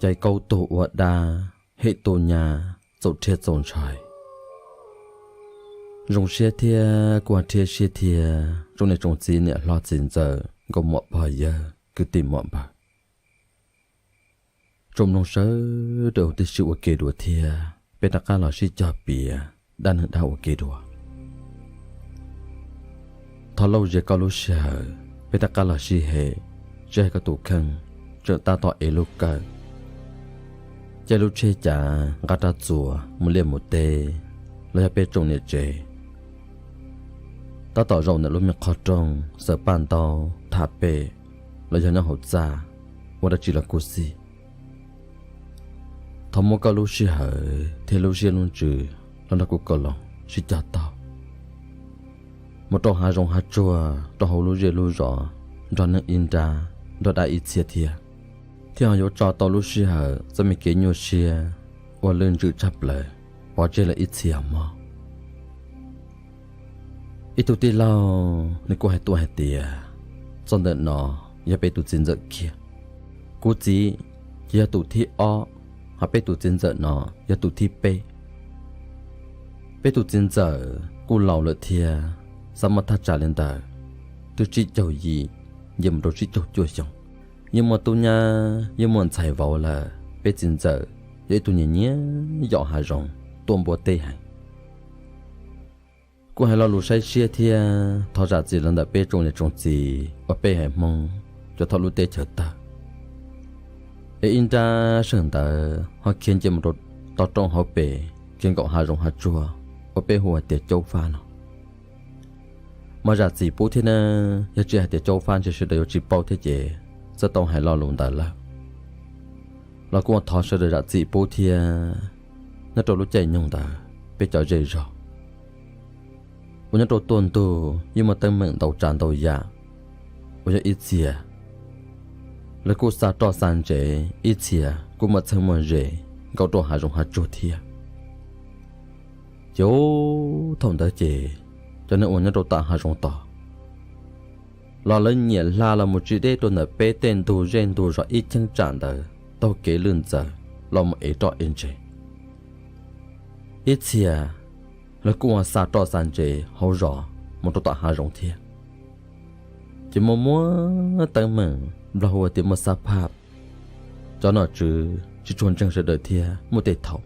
caiv kaub tug ua dab, hem tu nyab txaus rhiab txaus ntshai. Zoo siab thiab kuj rhiab siab thiab, tsoom niam tsoom txiv niam hlob txiv ntxawm nkauj muam pog yawg kwv tij muam npawg, tsoom mloog sawv daws huv tib si ua ke dua thiab, peb rov qab los sib cog piav dab neeg dab ua ke dua. Thov lauj zias koj lub sij hawm, peb rov qab los sib hem, sib hais koj tus kheej, tseem tab tom ev lub kawm, caij lub tsheb cav nqa rab txuas mus liaj mus teb, los yog peb tsoom niam tsev tab tom zaum ntawm lub me qhov rooj xaws paj ntaub tham pem, los yog nyob hauv txaj ua dab tsi los kuj xij. Thov muab koj lub sij hawm thiab lub siab lub ntsws los nrog kuv Koos Loos sib cog taug mus rau hav zoov hav tsuag rau hauv lub zej lub zos, nrog neeg ib nrab, nrog dab ib txhia thiab, thiab ho yuav tso tau lub sij hawm txoj me kev nyuaj siab uas lwj ntsws tshaj plaws pov tseg lawm ib txhia mog. Ib tug tij laug nws kuj hais tuaj hais tias, txoj ntawm no yog peb tus txiv ntxawm kiag. Kuv txiv ces yog tus thib ob, ho peb tus txiv ntxawm no yog tus thib peb. Peb tus txiv ntxawm kuj laus lawm thiab, xav muaj thaj tsam li ntawd twb tsib caug yim, nce mus rau tsib caug cuaj xyoo, yeej muaj tub nyab yeej muaj ntxhais vauv lawm. Peb txiv ntxawm yog ib tug nyiam nyiam yaum hav zoov, tuaj npua teb heev. Kuj hais lo lus saib siab thiab thov zam txim los ntawm peb tsoom niam tsoom txiv uas peb haiv Hmoob cov thoob lub teb chaws tawg, es ib nrab seem ntawd ho khiav nce mus rau toj roob hauv pes, khiav nkaum hav zoov hav tsuag uas peb hu hais tias caub fab no. Mas zam txim pub thiab na, yog tsis hais tias caub fab ntshe sawv daws yuav tsis paub thiab ces txawj tau hais lo lus ntawd lawm. Los kuj ua thov sawv daws zam txim pub thiab. Nyob rau lub caij nyoog ntawd peb cov zej zog uas nyob rau tuaj ntug yeej muaj teeb meem ntau tsav ntau yam, uas yog ib txhia lawv kuj xa roj xa ntsev, ib txhia kuj muaj txheeb muaj ze nkaum rau hav zoov hav tsuag thiab. Ces thaum ntawd ces cov neeg uas nyob rau tom hav zoov tod los lawv nyiam hla los mus tsis deb rau ntawm peb tej ntug zej ntug zos ib cheeb tsam ntawd taug kev lwj ntxaws los mus ev roj ev ntsev. Ib txhia lawv kuj ua xa roj xa ntsev hauv zos mus rau tom hav zoov thiab. Ces muaj muab teeb meem nplog hu tias muaj xab phaj, cov nom tswv tsis tshua ntseeg sawv daws thiab muaj tej thaum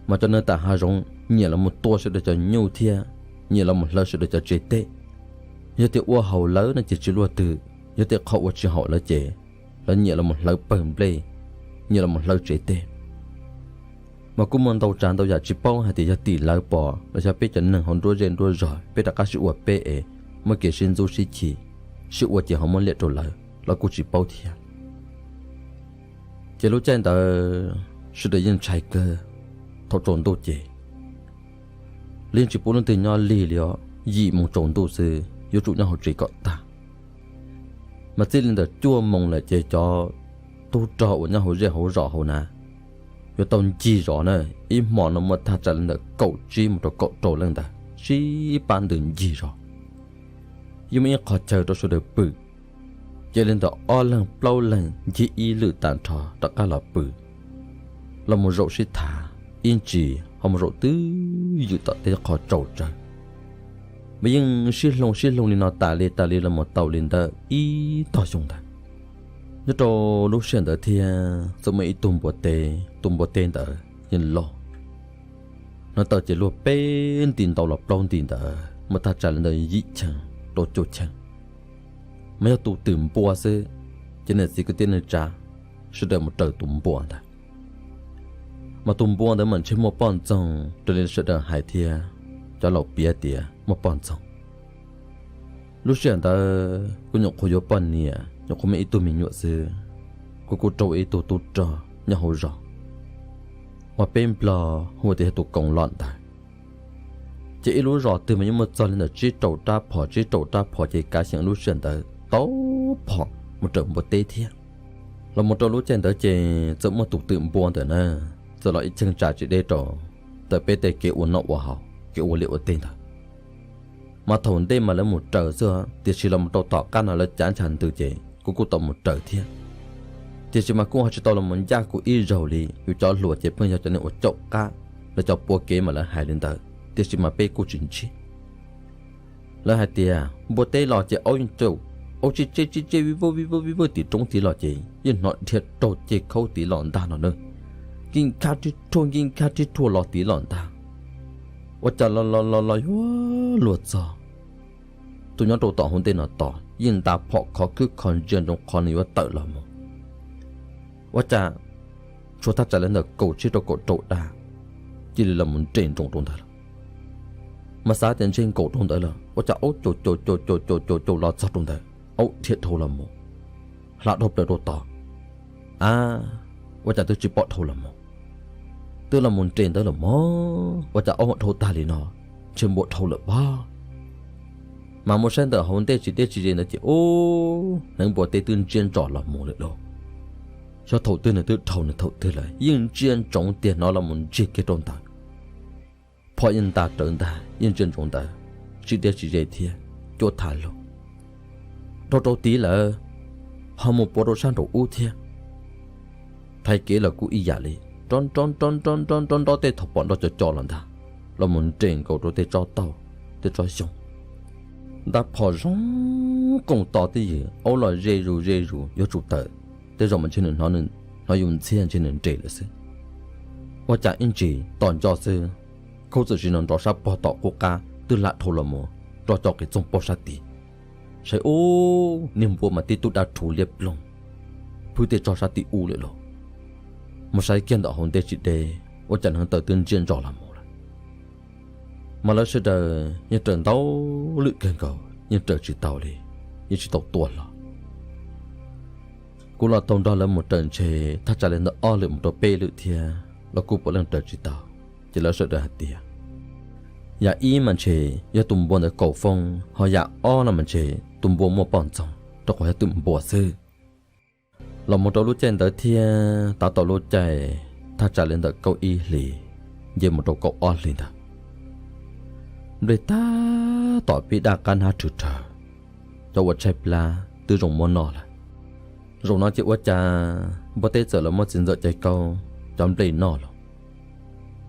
mas cov neeg tam hav zoov nyiam los mus tua sawv daws cov nyuj thiab nyiam los mus hlawv sawv daws cov tsev teb. Yog tias ua haum lawv no ces tsis luaj twg, yog tej qho ua tsis haum lawv ces lawv nyiam los mus hlawv pawg nplej, nyiam los mus hlawv tsev teb. Mas kuj muaj ntau tsav ntau yam tsis paub hais tias yog tim lawv pom los yog peb cov neeg hauv nruab zej nruab zog peb rov qab sib ua peb es muaj kev sib ntxub sib chim, sib ua ces ho muab liam rau lawv los kuj tsis paub thiab. Ces lub caij ntawd sawv daws yeej ntshai kawg. Thaum tsaus ntuj ces lawv yeej tsis pub leej twg nyob lig li os, yim moos tsaus ntuj xwb yuav tsum nyob hauv tsev kom tag. Mas txij li ntawm cuaj moos lawm ces cov tub rog uas nyob hauv zej hauv zos hauv na yuav tau ncig zos na, ib hmo no muaj thaj tsam li ntawm kaum tsib mus rau kaum rau leej ntawd sib pab ntws ncig zos. Yeej muaj ib qho chaw rau sawv daws pw. Ces li ntawm ob leeg plaub leeg ncig ib lwm tag nrho rov qab los pw, los mus zaum sib tham ib ntsis ho mus zaum twb ywm tom tej qhov tsaus tsawv. Mas yeej sib hloov sib hloov li no tas li tas li los mus tau li ntawm ib tog xyoo ntawd. Nyob rau lub sij hawm ntawd thiab txawm muaj ib tug npua teb, tus npua teb ntawd yeej loj, hnav taw ces luag peb nti ntau los plaub nti ntawd muaj thaj tsam li ntawm yim cheej rau cuaj cheej. Mas yog tus twm npua xwb, ces niam txiv kwv tij neej tsa sawv daws mus raws tus npua ntawd. Mas tus npua ntawd mas ntshe muaj poj ntxoog raws li sawv daws hais thiab cov laus piav tias muaj poj ntxoog. Lub sij hawm ntawd kuj nyuam qhuav yuav poj niam, nyuam qhuav muaj ib tug me nyuam xwb, kuj kuj raug ib tug tub rog nyob hauv zos uas peb nplog hu tias yog tus koos loj ntawd. Ces ib lub zos twg mas yeej muaj txog li ntawm tsib rau rab phom, tsib rau rab phom ces kav xyeem lub sij hawm ntawd tau phom mus raws npua teb thiab. Los mus rau lub caij ntawd ces txawm muaj tus twm npua ntawm na, txawm los ib cheeb tsam tsis deb rau ntawm peb tej kev ua noj ua haus, kev ua liaj ua teb ntawd. Mas thaum ntej mas lawv mus raws xwb, tiam sis los mus rau tom qab no lawv cav ntshav ntws ces kuj kuj tau mus raws thiab. Tiam sis mas kuj ho tsis tau los mus ncaj kuv ib zaug li, yus cov hluas ces pheej yog cov neeg uas caum qab, lawv cov pua kev mas lawv hais li ntawd, tiam sis mas peb kuj tsis ntsib. Lawv hais tias npua teb los ces aub yeej caum, aub tsij tsej tsij tsej vij vawj vij vawj vij vawj tim roob tid los ces yeej hnov dhia raug ceg khaub tid los ntag no na. Nkij nkha rhij rhuaj nkij nkha rhij rhuaj los tid los ntag. Ua cas los los los los yuav luag txog, tus nyob rau tom hauv ntej no tos yeej nta phom khov khwb kho ntsia ntsoov qhov nws yuav tawm los mus. Ua cas tshuav thaj tsam li ntawm kaum tsib rau kaum rau dag, cia li los mus nres nroos rau ntawd lawm. Mas xav tias ntshe nkaum rau ntawd lawm, ua cas aub caum caum caum caum caum caum caum los txog rau ntawd, aub dhia dhau los mus, hla dhau plaws rau tod. A, ua cas twb tsis pom dhau los mus, twb los mus nres ntawd lawm mog, ua cas aub dhau tag li no, ntshe npua dhau lawm pob. Mas mus saib ntawm hauv ntej tsis deb tsis ze ntawd ces ub, hneev npua teb twb ntsia ntsos los mus lawm lauj. Xyov thaum twg nws twb dhau nws thaum twg lawm, yeej ntsia ntsoov tiag hnov los mus ntsiag kiag rau ntawd. Phom yeej nta rawv ntag, yeej ntsia ntsoov ntawd, tsis deb tsis ze thiab, cuab thav lug. Dhau rau tid lawm, ho mus puav rau sab nraum ub thiab. Thaiv kev los kuj ib yam li, nrov nrov nrov nrov nrov nrov nrov tej thaum pom nrov co co los ntag, los mus nres nkaus rau tej tsob tauj, tej tsob xyoob. Nta phom zoo kooj to twj ywm, aub los ze zus ze zus yuav tsum tawm, tej zaum mas ntshe nws hnov yus ntxhiab ntshe nws nres lawm xwb. Ua cas ib ntsis tos nco xwb, khaub txawm sim no nrov sab pog tom qub qab twb hla dhau los mus nrog cov qis txoog pog sab tid. Saib ub, niag npua mas tib tug dab rhuv liab ploog, phwb tej tsog sab tim ub lawm lauj. Mus saib kiag ntawm hauv ntej tsis deb, ua cas hneev taw twb ntsia ntsos los mus lawm. Mas lawv sawv daws yeej raws ntau lwm kawg nkaus yeej raws tsis tau li, yeej tsis tau tua hlo. Kuv los tau nrog lawv mus raws ntshe thaj tsam li ntawm ob lwm mus rau peb lwm thiab los kuj puav leej raws tsis tau. Ces lawv sawv daws hais tias yam ib mas ntshe yog tus npua ntawd kaum foob, ho yam ob no mas ntshe tus npua muaj poj ntxoog rau qhov yog twm npua xwb. Los mus rau lub caij ntawd thiab tab tom lub caij thaj tsam li ntawm kaum ib hlis nce mus rau kaum ob hlis ntawd, nplej tab tom pib daj qab hnab rhwv rhawv, cov uas tshaib plab twb zoo muab noj lawm. Zaum no ces ua cas npua teb txawm los muab txiv ntxawm Caiv Kaub cov nplej noj los,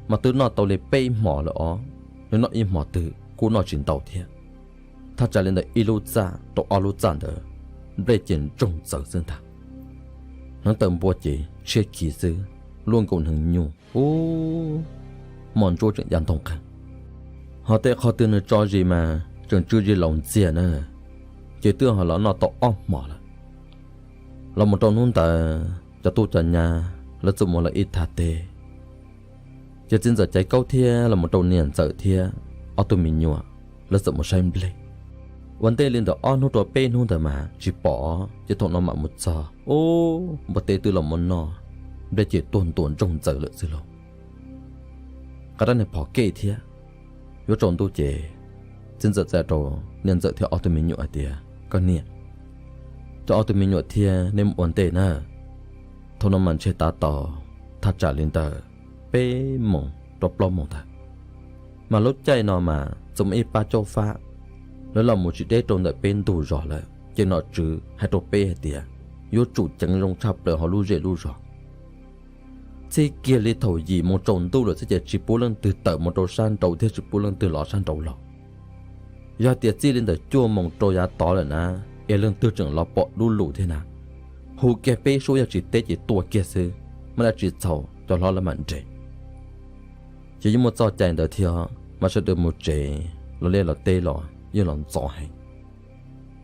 mas twb noj tau li peb hmos lawm os, nws noj ib hmos twg kuj noj tsis ntau thiab. Thaj tsam li ntawm ib lub txaj rau ob lub txaj ntawd, nplej ces ntsoog ntxaws xwb ntag. Hneev taw npua ces tshiab khiv xwb, luaj nkaus hneev nyuj ub, mos ntsuab tseem ya ntoo qeeg. Ho tej qhov twg nws tso zis mas tseem tsw zis laus ntxiag na, ces twb ho los noj tau ob hmos lawm. Los mus rau hnub ntawd cov tub cov nyab lawv txawm mus lawm ib thaj teb, ces txiv ntxawm Caiv Kaub thiab los mus rau niam ntxawm thiab ob tug me nyuam lawv txawm mus saib nplej. Ua ntej li ntawm ob hnub rau peb hnub ntawd mas tsis pom, ces thaum no mam mus txog ub, npua teb twb los muab noj, nplej ces tuag ntua ntsoog ntxaws lawm xwb lauj. Qab rab niag phom kej thiab. Yuav tsaus ntuj ces txiv ntxawm txawm rau niam ntxawm thiab ob tug me nyuam hais tias, koj niam, cov ob tug me nyuam thiab nej mus ua ntej na. Thaum no mas ntshe tav tau thaj tsam li ntawm peb moos rau plaub moos ntawd. Mas lub caij no mas txawm muaj ib pab caub fab, lawv los mus tsis deb rau ntawm peb ntug zos lawm, ces nom tswv hais rau peb hais tias yuav tsum ceev zoo tshaj plaws hauv lub zej lub zos. Txij kiag li thaum yim moos tsaus ntuj lawm xwb ces tsis pub leej twg tawm mus rau sab nraud thiab tsis pub leej twg los sab nraud los. Yog tias txij li ntawm cuaj moos rau yav tod lawm na, es leej twg tseem los pom dub lus thiab na, hu kiag peb suab yog tsis teb ces tua kiag xwb, maj dab tsis txhaum cov hlob lawv mam nres. Ces yeej muaj txoj cai ntawd thiab, mas sawv daws mus tsev los liaj los teb los yeej los ntxov heev.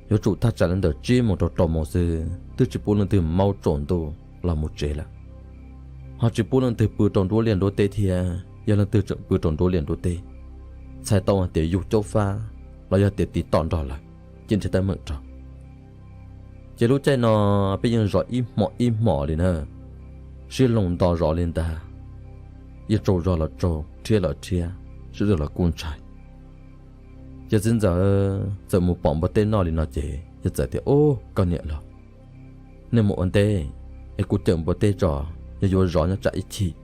Yuav tsum thaj tsam li ntawm tsib moos rau rau moos xwb twb tsis pub leej twg maub tsaus ntuj los mus tsev lawm. Ho tsis pub leej twg pw rau nruab liaj nruab teb thiab, yog leej twg tseem pw rau nruab liaj nruab teb, txhais tau hais tias yug caub fab los yog tias tiv tom nrog lawm, ces nrhiav teeb meem rau. Ces lub caij no peb yeej zov ib hmos ib hmos li na, sib loog nto zov li ntag, yeej tsaug zog los tsaug, rhiab los rhiab, sib zog los kuj ntshai. Ces txiv ntxawm txawm mus pom npua teb noj li no ces yawg txawm tias, Ub, koj niam los, nej mus ua ntej, es kuv cawm npua teb tso, yog yuav zov nyob tsam ib chim.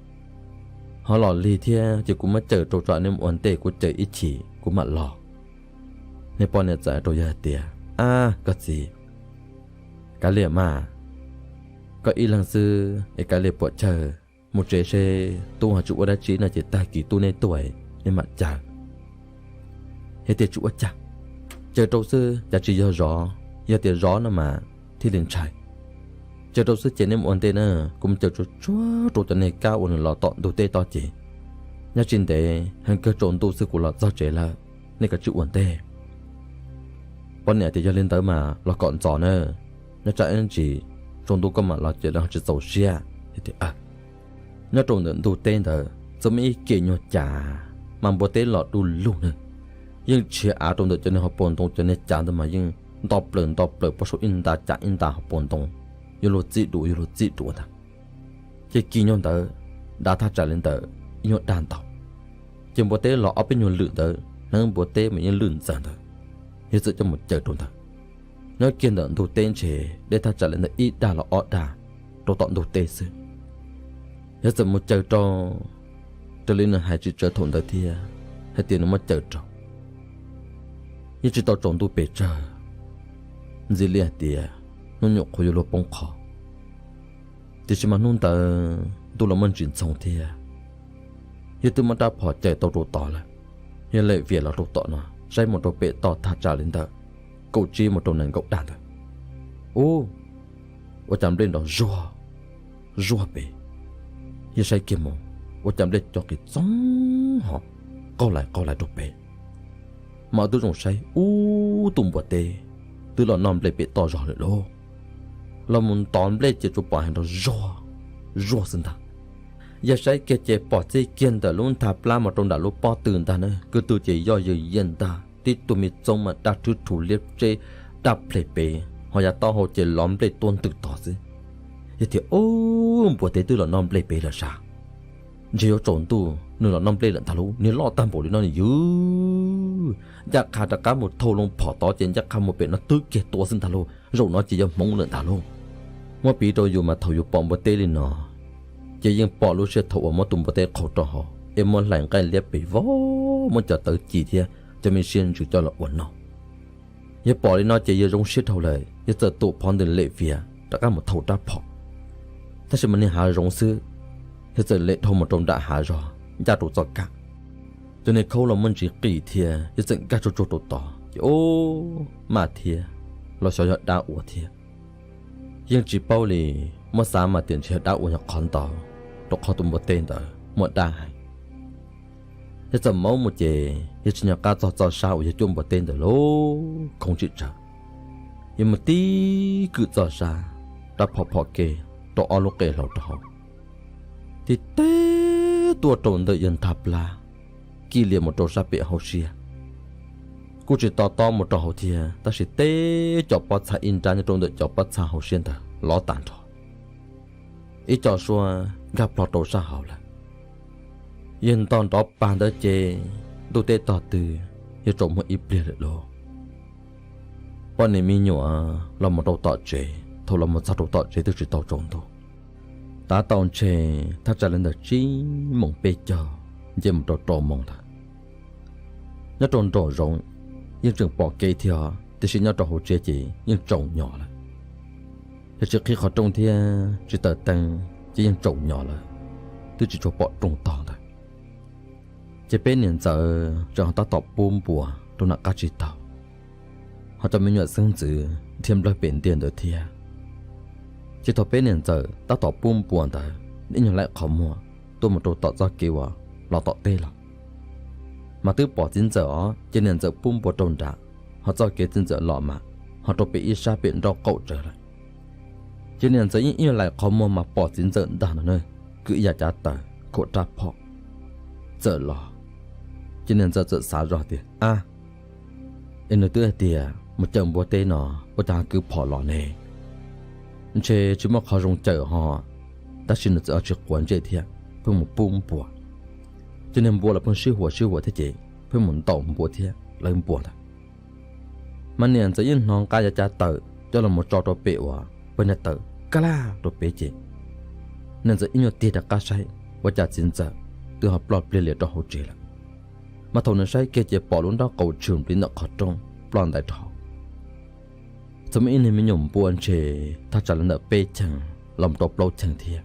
Ho los lig thiab ces kuv muab cawm rau tso, nej mus ua ntej kuv cawm ib chim kuv mam los. Niag poj niam txawm hais rau yawg hais tias, Ab, koj txiv, kav liam mas, Koj ib leeg xwb es kav liam puam chawj, mus tsev seb tub ho tsis ua dab tsi no ces tag kis tub neb tuaj nej mam caw. Yog tias tsis ua cas, caw rau xwb cas tsis yog zov, yog tias zov no mas thiaj li ntshai. Caw rau xwb ces nej mus ua ntej na, kuv mus caw tsuag tsuag rau cov niag kab uas nws los tom ntug teb tod ces nyob tsis ntev heev kawg tsaus ntuj xwb kuv los txog tsev lawm, nej kav tsij ua ntej. Poj niam tias yog li ntawd mas los kom ntxov na, nyob tsam ib ntsis tsaus ntuj koj mam los ces lawv ho tsis txaus siab. Nyob rau ntawm ntug teb ntawd txawm muaj ib ke nyuag cav mas npua teb los du lug na, yeej tshiav av rau ntawm cov niag hauv paus ntoo, cov niag cav ntawd mas yeej nto plaws nto plaws puag saum ib nta cav ib nta hauv paus ntoo, yuav luag txij dua yuav luag txij dua ntag. Ces kis nyuag ntawd dav thaj tsam li ntawm ib nyuag dag ntau, ces npua teb los ob peb nyuag lwm ntawd, hneev npua teb mas yeej lwj ntxawg ntawd, yog txawm coj mus caw rau ntawd. Nyob kiag ntawm ntug teb ntshe deb thaj tsam li ntawm ib dag los ob dag rau tom ntug teb xwb. Yog txawm mus caw rau, raws li nws hais tsis tsawg thaum ntawd thiab hais tias nws muab caw rau, yeej tsis tau tsaus ntuj pes tsawg, ntxim li hais tias hnub nyuam qhuav yuav luag poob qho. Tiam sis mas hnub ntawd ntuj los muaj ntsis ntxhoo thiab, yog twb muab rab phom caws tau rau tod lawm, yog lem vias los rau tom no saib mus rau pem toj thaj tsam li ntawm kaum tsib mus rau nees nkaum dag ntawd. Ub, ua cas nplej nrov zuag zuag pem, yog saib kiag mus ua cas nplej cov qis txoog ho qaug lais qaug lais rau pem. Mas twb zoo saib ub, tus npua teb twb los noj nplej pem toj zog lawm lauj. Los mus ntov nplej ces tsuas pom heev nrov zuag zuag xwb ntag. Yog saib kiag ces pom txij kiag ntawm lub ntha plab mus rau nram lub pob tw ntag na, kwv tw ces yoj yws yiaj ntag, tib tug me txoob mas daj rhwb rhu liab tseb daj ples pem, ho yav taub hau ces lov nplej tuaj ntws tod xwb. Yog tias ub, npua teb twb los noj nplej pem lawm sas, ntshe yuav tsaus ntuj nws los noj nplej lawm ntag lauj, niag loj tag npaum li no nws ywg. Ncaj qha rov qab mus thau loo phom tod ces ncaj qha mus pem no twb kiag tua xwb ntag lauj, zaum no ces yog hmoov lawm ntag lauj. Muab piv rau yus mas thaum yus pom npua teb li no, ces yeej pom lub sij hawm thaum uas muab tus npua teb qhau rau hauv es muab hlais nqaij liab pes vog, muab cov tawv ci thiab cov me siab ntsws coj los ua noj. Yog pom li no ces yog zoo siab dhau lawm, yog txawm tum phov ntws lem vias rov qab mus thau rab phom. Tab sis mas niag hav zoov xwb, yog txawm lem dhau mus rau nram hav zog ncaj rau txoj kab, cov niag khaub los muaj ntsis qis thiab yog txawm nkag tsuag tsuag rau tod ces ub, maj thiab, los xyov yog dab ua thiab. Yeej tsis paub li, muab xav mas tias ntshe yog dab ua nyuag qhov ntau, rau qhov tus npua teb ntawd muaj dab heev. Yog txawm maub mus ces yog tsis nco qab txog txoj sab uas yog cuaj npua teb ntawd lauj, khoob tsis tsawg. Yog mus tib kwm txoj sab, rab phom phom kev rau ob lub qe hlau rau hauv, tib teb tuaj rau ntawm yawg ntha plab, kij lias mus rau sab pem hauv siab. Kuj tsis to tob mus rau hauv thiab, tab sis teb cov pob txha ib nrab nyob rau ntawm cov pob txha hauv siab ntawd lov tag nrho. Ib co suab nkag plho rau sab hauv lawm. Yawg ntog nrov pag ntawd ces ntuj teb tog twg yawg tsaus muag ib pliag lawm lauj. Poj niam me nyuam los mus rau tom tsev, thaum los mus txog rau tom tsev twb tsis tau tsaus ntuj, tav tau ntshe thaj tsam li ntawm tsib moos peb caug nce mus rau rau moos ntawd. Nyob rau nraum zoov yeej tseem pom kev thiab, tiam sis nyob rau hauv tsev ces yeej tsaus nyos lawm. Yog tsis qhib qhov rooj thiab tsis taws teeb ces yeej tsaus nyos lawm, twb tsis tshua pom rooj tog ntawd. Ces peb niam ntxawm tseem ho tab tom pub npua rau nram qab tsib taug, ho cov me nyuam xeeb ntxwv dhia nplawg pem ntiaj ntawd thiab. Ces thaum peb niam ntxawm tab tom pub npua ntawd, ib nyuag laim qhov muag tuaj mus rau tom txoj kev uas los tom teb los, mas twb pom txiv ntxawm os, ces niam ntxawm pub npua rau nram, ho txoj kev txiv ntxawm los mas ho rau pem ib sab pem nraub qaum tsawv lawm. Ces niam ntxawm yeej ib nyuag laim qhov muag mas pom txiv ntxawm ntag no na, kwv ib yav cav taws khuam rab phom txawm los. Ces niam ntxawm txawm xav zoj tias, ab, es nws twb hais tias mus caw npua teb no, ua cas ho kwv phom los ne? Ntshe tsis muaj qhov zoo caw ho, tab sis nws txawm ho tsis quav ntsej thiab pheej mus pub npua. Ces niag npua los pheej sib huas sib huas thiab ces pheej mus ntaus npua thiab lawv npua ntawd. Mas niam ntxawm yeej hnov nqa yav cav taws coj los mus tso rau pem uas pawg niag taws kab laj rau pem ces niam ntxawm ib nyuag tig rov qab saib ua cas txiv ntxawm twb ho ploj pliag lias rau hauv tsev lawm. Mas thaum nws saib kiag ces pom lub nraub qaum tshwm npliv ntawm qhov rooj ploj ntais rau hauv. Txawm muaj ib niag me nyuam npua ntshe thaj tsam li ntawm peb cheej los mus rau plaub cheej thiab.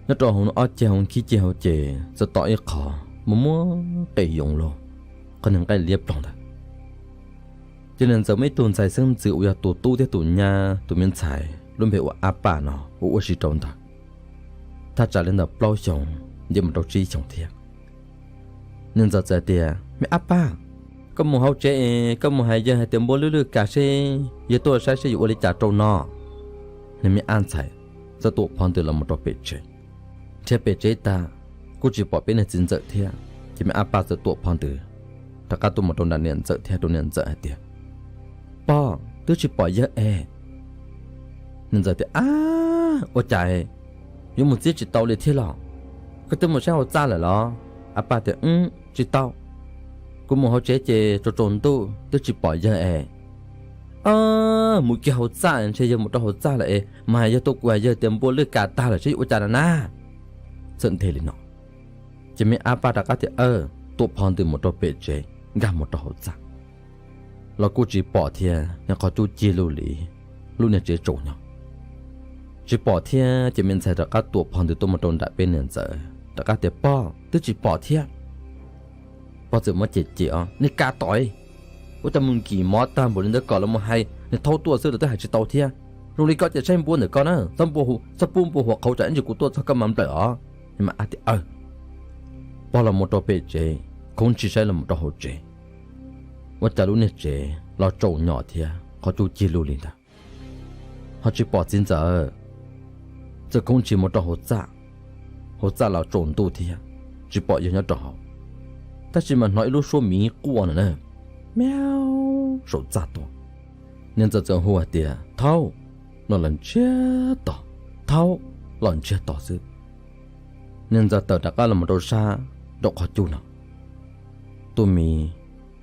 Nyob rau hauv ob ceg hauv khib ceg hauv ces txawm tom ib qho muaj muaj qe yoov lug, qhov niag nqaij liab ploog ntawd. Ces niag ntxawm muaj ib tug ntxhais xeeb ntxwv uas yog tus tub thiab tus nyab tus me ntxhais lub npe ua Ab Paj no ua ua si rau ntawd, thaj tsam li ntawm plaub xyoos nce mus rau tsib xyoos thiab. Niag ntxawm txawm tias, Me Ab Paj, koj mus hauv tsev es koj mus hais yawg hais tias npua lwj lwj kas seb yawg tuaj saib seb yuav ua li cas rau no. Niag me ab ntxhais txawm tuam phov ntws los mus rau pem tsev. Nrhiav pem tsev tag kuj tsis pom peb niag txiv ntxawm thiab, ces me Ab Paj txawm tuam phov ntws rov qab tuaj mus rau nram niam ntxawm thiab rau niam ntxawm hais tias, Pog, twb tsis pom yawg es. Niag ntxawm tias, Ab, ua cas es, yuav mus txib tsis tau li thiab los? Koj twb mus saib hauv txaj lawm los? Ab Paj tias, Wb, tsis tau. Kuv mus hauv tsev ces tsaus tsaus ntuj twb tsis pom yawg es. Ab, mus kiag hauv txaj, ntshe yawg mus rau hauv txaj lawm es mas hais yawg tuaj, kuv hais yawg tias npua lwj kas tag lawm seb yuav ua cas na na. Txawm nthe li no, ces me Ab Paj rov qab tias, Aw, tuam phov ntws mus rau pem tsev, nkag mus rau hauv txaj los kuj tsis pom thiab, niag qhov cub cig lug li lub niag tsev tsaus nyob. Tsis pom thiab, ces me ntxhais rov qab tuam phov ntws tuaj mus rau nram peb niam ntxawm rov qab tias, Pog, twb tsis pom thiab. Pog txawm muab cem cem, Os, nej ka tom, ua cas mus nkim mov tag npaum li ntawd kom los mus hais niag thaub tuaj xwb los twb hais tsis tau thiab. Zoo li koj ces saib npua ntawm koj na, txhob pub npua huam qhauv tsam ib ntsis kuv tuaj txog koj mas nplawm os. Niag me ab tias, Aw. Pog los mus rau pem tsev, khoov ntshis saib los mus rau hauv tsev, ua cas lub niag tsev los tsaus nyom thiab qhov cub cig lug li ntawd, ho tsis pom txiv ntxawm. Txawm khoov ntshis mus rau hauv txaj, hauv txaj los tsaus ntuj thiab, tsis pom yawg nyob rau hauv, tab sis mas hnov ib lub suab miv quaj no na, miau, saum txaj tuaj. Niag ntxawm txawm hu hais tias, Thaub, no los ntsiag to, Thaub, los ntsiag to xwb. Niag ntxawm tawm rov qab los mus rau sab nraum qhov cub no, tus miv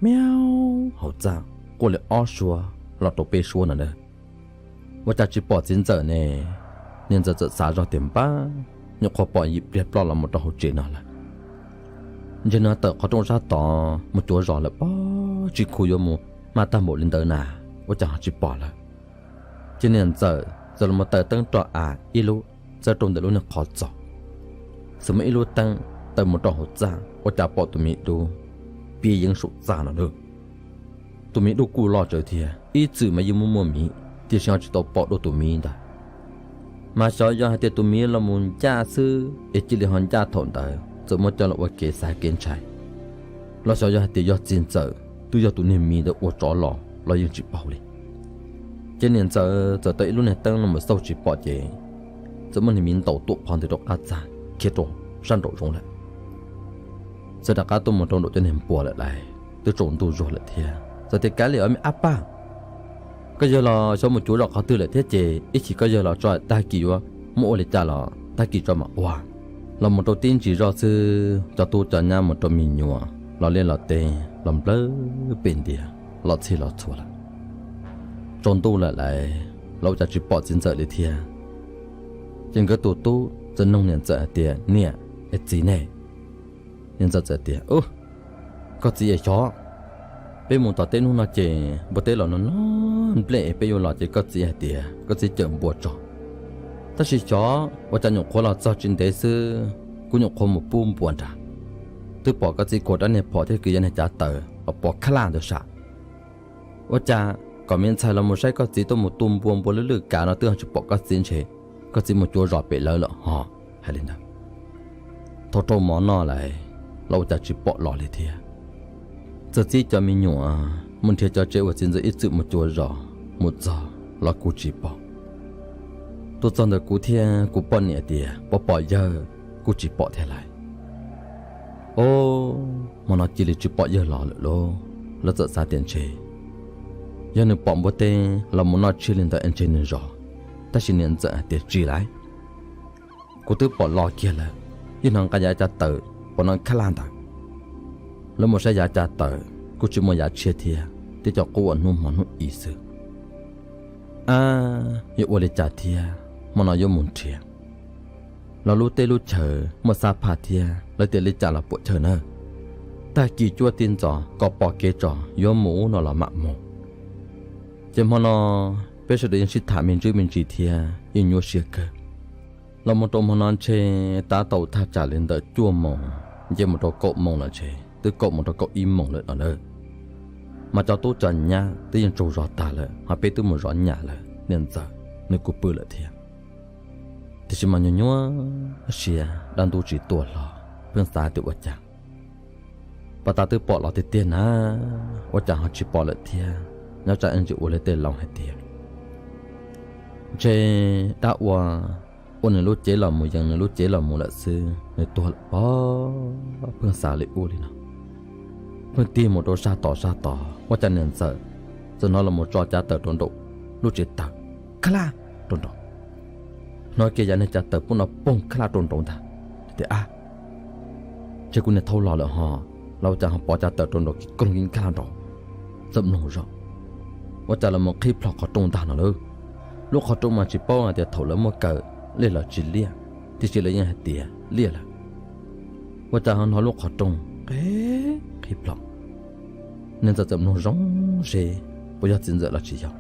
miau hauv txaj quaj li ob suab los rau peb suab no na. Ua cas tsis pom txiv ntxawm ne? Niag ntxawm txawm xav zog tias npab, nyuam qhuav pom yim pliag ploj los mus rau hauv tsev no lawm. Ntshe nws tawm qhov rooj sab tod mus cuav zos lawm pob, tsis khu yuav mus maj tag npaum li ntawd na, ua cas ho tsis pom lawm. Ces niag ntxawm txawm los mus taws teeb rau av ib lub, txawb rau ntawm lub niag qhov txos, txawm muaj ib lub teeb taws mus rau hauv txaj, ua cas pom tus miv dub piam yeeb saum txaj no lawm. Tus miv dub kuj loj tsawv thiab, ib txwm mas yeej muaj muaj miv, tiam sis ho tsis tau pom dua tus miv ntawd. Mas xyov yog hais tias tus miv los mus ncaj xwb es cia li ho ncaj thaum ntawd, txawm muab coj los ua kev xav kev ntshai, los xyov yog hais tias yog txiv ntxawm twb yog tus niag miv ntawd ua tsov los los yeej tsis paub li. Ces niam ntxawm txawm taws ib lub niag teeb no mus xauj tsis pom ces txawm muaj niag miv ntaus tuam phov ntws rau qab txaj khiav rau sab nraum zoov lawm. Txawm rov qab tuaj mus rau nraum cov niag npua lawm lauj, twb tsaus ntuj zuag lawm thiab, txawm tias, Kav liam os me ab paj, koj yawg los xyov mus cuav zos qhov twg lawm thiab ces ib chim koj yawg los tso, tag kis yuav muaj ua li cas los tag kis tso mam ua. Los mus rau tib ntsis zoj xwb cov tub cov nyab mus rau me nyuam los liaj los teb los nplawg pem ntiag los txhij los txhua lawm. Tsaus ntuj lawm lauj, los ua cas tsis pom txiv ntxawm li thiab. Ces nkawd tus tub txawm nug niam ntxawm hais tias, Niam, es txiv ne? Niam ntxawm txawm tias, Koj txiv es xyov, peb mus tom teb hnub no ces npua teb los no no nplej es peb yuav los ces koj txiv hais tias koj txiv cawm npua tso. Tab sis xyov ua cas nyuam qhuav los txog tsis ntev xwb, kuv nyuam qhuav mus pub npua nrad, twb pom koj txiv khuam rab niag phom thiab kwv yees niag cav taws los pov khab laj ntawd sam. Ua cas kom me ntxhais los mus saib koj txiv tuaj mus tu npua, npua lwj lwj kav no twb ho tsis pom koj txiv, ntshe koj txiv mus cuav zos pem lawv lawm ho. Hais li ntawd, thaum rau mov noj lawm los ua cas tsis pom los li thiab. Txawm txib cov me nyuam mus nrhiav cov tsev uas txiv ntxawm ib txwm mus cuav zos, mus txog los kuj tsis pom. Tuaj txog ntawm kuv thiab kuv poj niam tias puas pom yawg, kuj tsis pom thiab lauj. Os, hmo no cia li tsis pom yawg los lawm lauj. Lawv txawm xav tias ntshe yog nws pom npua teb los mus noj tsiab li ntawd es ntshe nws zov, tab sis niam ntxawm hais tias tsis lauj. Kuv twb pom los kiag lawm, yeej hnov nqa yav cav taws pom no khab laj ntawd. Lawv mus saib yav cav taws kuj tsis muaj yav tshiab thiab, twb cov qub ua hnub hmo hnub i xwb. Ab, yuav ua li cas thiab, hmo no yuav mus nrhiav los lub teb lub chaw muaj xab phaj thiab, lawv tias li cas los puam chawj na. Tag kis cuab tib ntxov kom pom kev tso yuav mus no los mam mus. Ces hmo no peb sawv daws yeej sib tham me ntsis me ntsis thiab yeej nyuaj siab kawg. Los mus rau hmo no ntshe tab tau thaj tsam li ntawm cuaj moos, nce mus rau kaum moos lawm ntshe twb kaum moos rau kaum ib moos lawm no lawm. Mas cov tub cov nyab twb yeej tsaug zog tag lawm, ho peb twb mus zov nyam lawm, niam ntxawm nws kuj pw lawm thiab. Tiam sis mas nyuaj nyuaj siab, dab ntub tsis tuaj hlo, pheej xav tias ua cas pas tas twb pom los tiag tiag na, ua cas ho tsis pom lawm thiab. Nyob tsam ntsis ua li tej laus hais tias ntshe dab ua, ua nws lub cev los mus, yees nws lub cev los mus lawm xwb, nws tuag lawm pob. Pheej xav li ub li no, pheej tig mus rau sab tod sab tod, ua cas niam ntxawm txawm hnov los mus tso cav taws rau nraum lub tsev taws, kha laj rau nraud. Hnov kiag yav niag cav taws pub no poog kha laj rau nraud ntag. Tias, Ab, ntshe kuv niag thaub los lawm ho, los ua cas ho pov cav taws rau nraud kis koog kis kha laj nraud. Txawm mloog zoj, ua cas los mus qhib plho qhov rooj ntag no lawm. Lub qhov rooj mas tsis paub hais tias thaum lawv muab kaw liaj los tsis liaj, tiam sis lawv yeej hais tias liaj lawm. Ua cas ho hnov lub qhov rooj qhib, qhib plho. Niag ntxawm txawm mloog zoo seb puas yog txiv ntxawm los tsis yog.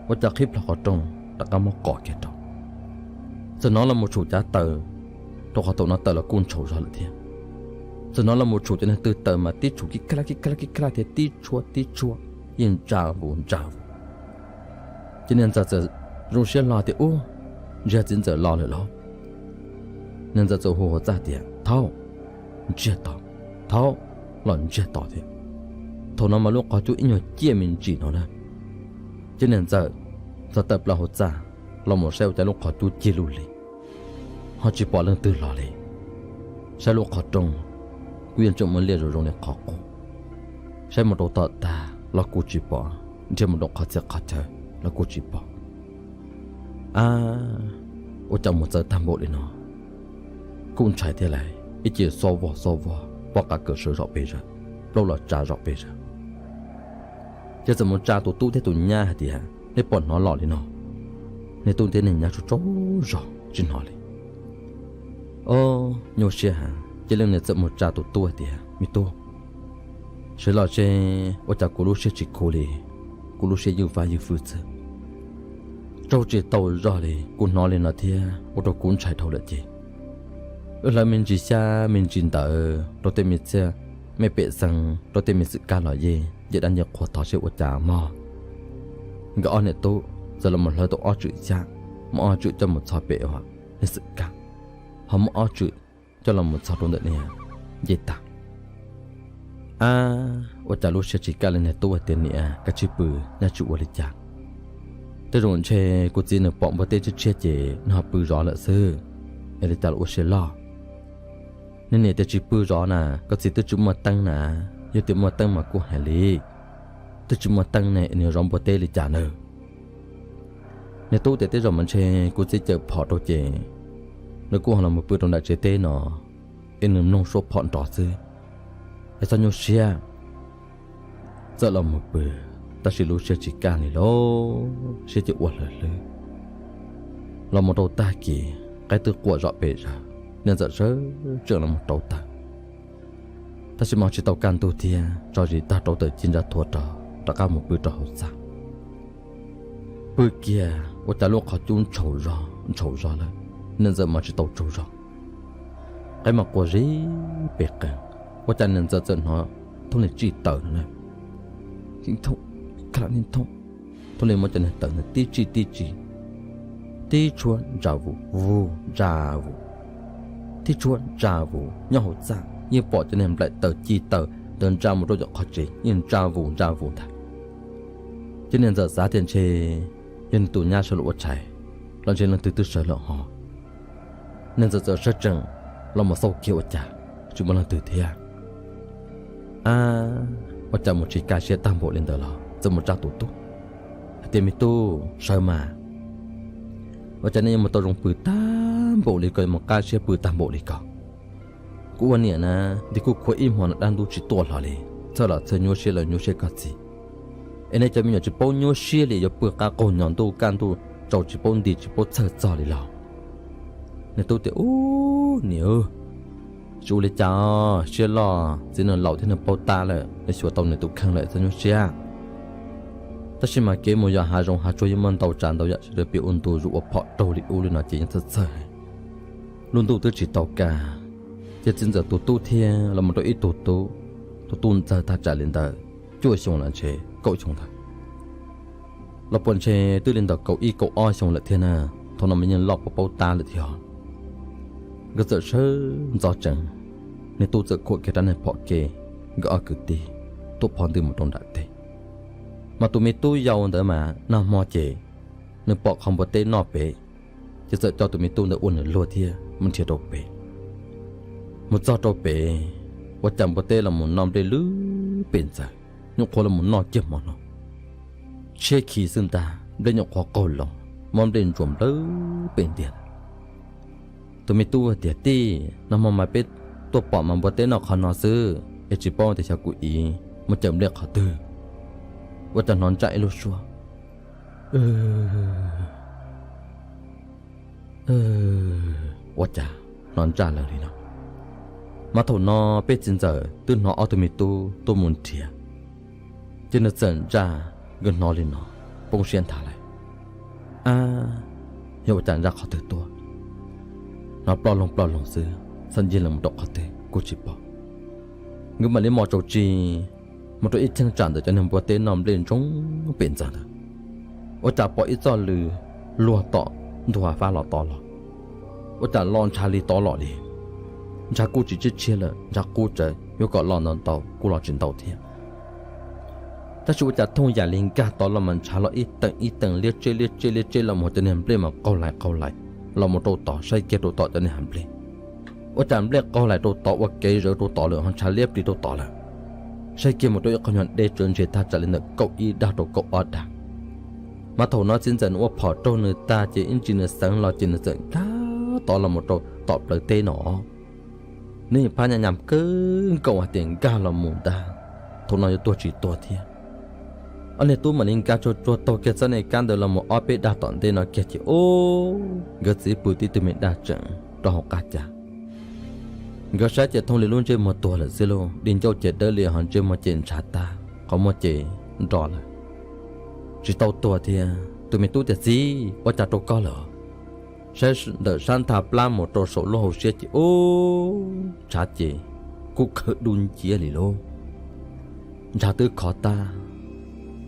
Ua cas qhib plho qhov rooj rov qab muab qom kiag rau, txawm hnov los mus tshum cav taws, rau qhov thaum no taws los kuj ntshaus zog lawm thiab. Txawm hnov los mus tshum cov niag tw taws mas tib tshum kib kha laj kib kha laj kib kha laj thiab tib tshuab tib tshuab, yeej ntsa vus ntsa vus. Ces niag ntxawm txawm zoo siab hlo tias, Ub, ntshe txiv ntxawm los lawm lauj. Niag ntxawm txawm hu hauv txaj tias, Thaub, ntsiag to, thaub, los ntsiag to thiab. Thaum no mas lub qhov cub ib nyuag ciaj me ntsis no na. Ces niag ntxawm txawm tawm plaws hauv txaj los mus saib ua cas lub qhov cub cig lug li, ho tsis pom leej twg los li. Saib lub qhov rooj kuj yeej tseem muaj liaj zoo zoo li qhov qub. Saib mus rau tom tag los kuj tsis pom, nrhiav mus rau qhov txhia qhov chaw los kuj tsis pom. Ab, ua cas mus txawv tag npaum li no, kuj ntshai thiab lauj, ib ce xob vog xob vog, pob qa kawm sawv zom pes zaws, plaub los tsa zom pes zaws. Ces txawm mus tsa tus tub thiab tus nyab hais tias, Neb puas hnov los li no? Niag tub thiab niag nyab tsaug tsaug zog tsis hnov li. Ob, nyuaj siab heev, ces leej niam txawm mus tsa tus tub hais tias, Me tub, sawv los seb ua cas kuv lub siab tsis khuv li, kuv lub siab ywj vab ywj fwj xwb. Tsaug tsis tau zog li, kuv hnov li no thiab ua rau kuv ntshai dhau lawm ces wb hlawv me ntsis xyab me ntsis ntawv rau tej me txhiaj me pem xeev rau tej me xwm kab los yeej nce dab nce qhua thov seb ua cas mog. Nkawd ob niam tub txawm los mus hlawv tau ob tswm xyab, muab ob tswm coj mus txhos pem ua niag xwm kab, ho muab ob tswm coj los mus txhos rau ntawm niag ncej tag. Ab, ua cas lub siab tsis kaj li, niag tub hais tias, Niam, koj tsis pw, nyaj tsis ua li cas. Tej zaum ntshe kuv txiv nws pom npua teb tshiab tshiab ces nws ho pw zov lawm xwb, es li cas los ua siab loj. Niag niam tias, Tsis pw zov na, koj txiv twb tsis muaj teeb na, yog tias muaj teeb mas kuj hais li. Twb tsis muaj teeb ne es nws zov npua teb li cas nawb. Niag tub tias, Tej zaum mas ntshe kuv txiv cawm phom rau ces nws kuj ho los mus pw rau nram tsev teb no, es nws mloog suab phom nrov xwb, es txhob nyuaj siab. Txawm los mus pw, tab sis lub siab tsis kaj li lauj, siab ces ua hlwb hlwb. Los mus rau tag kis, qaib twb quam zom pes zaws, niag ntxawm sawv tsees los mus rauv taws. Tab sis mas tsis tau kaj ntug thiab, tso zis tag rauv taws ci ntsa thuav rau, rov qab mus pw rau hauv txaj. Pw kiag ua cas lub qhov cub ntshaus zog ntshaus zog lawm, niag ntxawm mas tsis tau tsaug zog. Qaib mas quaj zib pes qees, ua cas niag ntxawm txawm hnov thooj li tsij taws no na. Thooj, kha la thooj, thooj li muab cov niag taws no tib tsij tib tsij, tib tshuab ntsa vus vus ntsa vus, tib tshuab ntsa vus nyob hauv txaj, yeej pom cov niag nplaim taws ci taws ntawd ntsa mus rau cov qhov tsev yeej ntsa vus ntsa vus ntag. Ces niag ntxawm xav tias ntshe yog nws tus nyab sawv los ua tshais, los ntshe leej twg twb sawv lawm ho. Niag ntxawm txawm sawv tsees los mus xauj kiag ua cas tsis muaj leej twg thiab. Ab, ua cas mus tsis kaj siab tag npaum li ntawd los txawm mus tsa tus tub hais tias, Me tub, sawv mas, ua cas nej yuav mus tau zoo pw tag npaum li ko, yuav mus qab siab pw tag npaum li ko? Kuv ua niam na, nti kuj khuav ib hmo no dab ntub tsis tuaj hlo li, txhawj los txhawj nyuaj siab los nyuaj siab koj txiv. Es nej cov me nyuam tsis paub nyuaj siab li yuav pw qab qaug nyo ntuj kaj ntuj tsaus tsis paub nti tsis paub txhawj txog li los? Niag tub tias, Ub niam, tsis ua li cas, siab loj, txiv nws laus thiab nws paub tab lawm, nws xyuas tau nws tus kheej lawm, txhob nyuaj siab. Tab sis mas kev mus yos hav zoov hav tsuag yeej muaj ntau tsav ntau yam sawv daws piv ua ntu zus ua phom raug li ub li no ces yeej txhawj txhawj. Lub ntuj twb tsis tau kaj, ces txiv ntxawm tus tub thiab los mus rau ib tug tub, tus tub ntxawg thaj tsam li ntawd cuaj xyoo los ntshe kaum xyoo ntawd, los puas ntshe twb li ntawm kaum ib kaum ob xyoo lawm thiab na. Thaum no mas yeej loj paub paub tab lawm thiab. Nkawd txawm sawv ntxov tsees, niag tub txawm khuam kiag rab niag phom ke, nkawd ob kwv tij tuam phov ntws mus rau nram teb. Mas tus me tub yau ntawd mas nag hmo ces nws pom qhov npua teb noj pem, ces txawm coj tus me tub ntawd ua nws luag thiab mus nrhiav rau pem. Mus txog rau pem, ua cas npua teb los mus noj nplej lwb pem ntxaws, nyuam qhuav los mus noj kiag hmo no, tshiab khi xwb ntag, nplej nyuam qhuav qaug loo, muab nplej ntsuas nplawg pem ntiag. Tus me tub tias, Tij, nag hmo mas peb tuaj pom mas npua teb noj qhov no xwb es tsis paub tias xyov kuv ib mus cawm nplej qhov twg. Ua cas hnov ntsaj ib lub suab, ua cas hnov ntsaj lawm li no. Mas thaum no peb txiv ntxawm twb hnov ob tug me tub tuaj mus nrhiav, ces nws txawm ntsaj, nkawd hnov li no, poob siab nthav lawm. Ab, yog ua cas ntsaj qhov twg tuaj? Hnov ploj loog ploj loog xwb, txhaj ncig los rau qhov twg kuj tsis pom. Nkawd mam li mos tsaus tsi mus rau ib cheeb tsam ntawm cov niag npua teb noj nplej ntsoov pem ntxaws ntawd, ua cas pom ib txoj lw luag tom ntug hav fab los tod los. Ua cas los ntshav li tod los li, ntshav kuj tsis tshiab tshiab lawm, ntshav qub tsawv, yuav kom los ntau ntau kuj los tsis ntau thiab. Tab sis ua cas thooj yam li nkag tod los mas ntshav los ib teem ib teem liab tseb liab tseb liab tseb los mus cov niag nplej mas qaug lais qaug lais los mus rau tod, saib kiag rau tom cov niag hav nplej. Ua cas nplej qaug lais rau tod ua kev zawv rau tod lawm ho ntshav liab plig rau tod lawm. Saib kiag mus rau ib qho nyuag deb tsawv ntshe thaj tsam li ntawm kaum ib dag rau kaum ob dag. Mas thaum no txiv ntxawm nws ua phom raug nws tag ces ib ntsis nws xeev los ces nws txawm nkag tod los mus rau tom plawv teb no. Nws phab nyas nyas kawg nkaus hais tias nkag los mus ntag, thaum no yuav tuag tsis tuag thiab. Ob niag tub mam li nkag tsuag tsuag taug kiag txoj niag kab ntawd los mus ob peb dag tom ntej no kiag ces ub, nkawd txiv pw tib tug me daj tseem rau hauv qab cas. Nkawd saib ces thooj li lub ntsej muag tuag lawm xwb lauj, di ncauj ces dawb li ho ntsej muag ces ntshav tag, qhov muag ces nro lawm, tsis tau tuag thiab. Tus me tub tias, Txiv, ua cas rau koj lawm? Saib ntawm sab ntha plab mus rau saum lub hauv siab ces ub, ntshav ces kuj khawm dub nciab li lauj. Ntshav twb khov tag,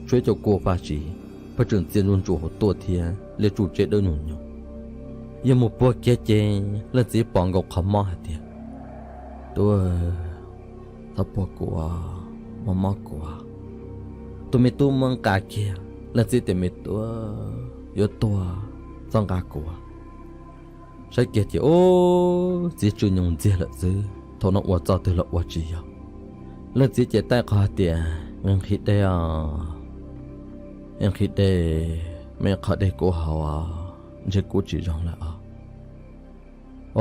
tshuav ib co kua faj siv, pheej tseem txia ntsuj ntsuj hauv tuaj thiab liab tsuj tseb dawb nyuag nyuag. Yog mus puag kiag ces leej txiv pom nkaus qhov mob hais tias, Tub, txhob puag kuv, mob mob kuv. Tus me tub muab nqa kiag, leej txiv tias, Me tub, yuav tuag, txhob nqa kuv. Saib kiag ces ub, txiv tsw nyoos ntxiag lawm xwb, thaum no ua txoj twg los ua tsis yog. Leej txiv ces taij qhov hais tias, Nqhis dej os, nqhis dej, muaj ib qho dej kuv haus os, ntshe kuv tsis zoo lawm os.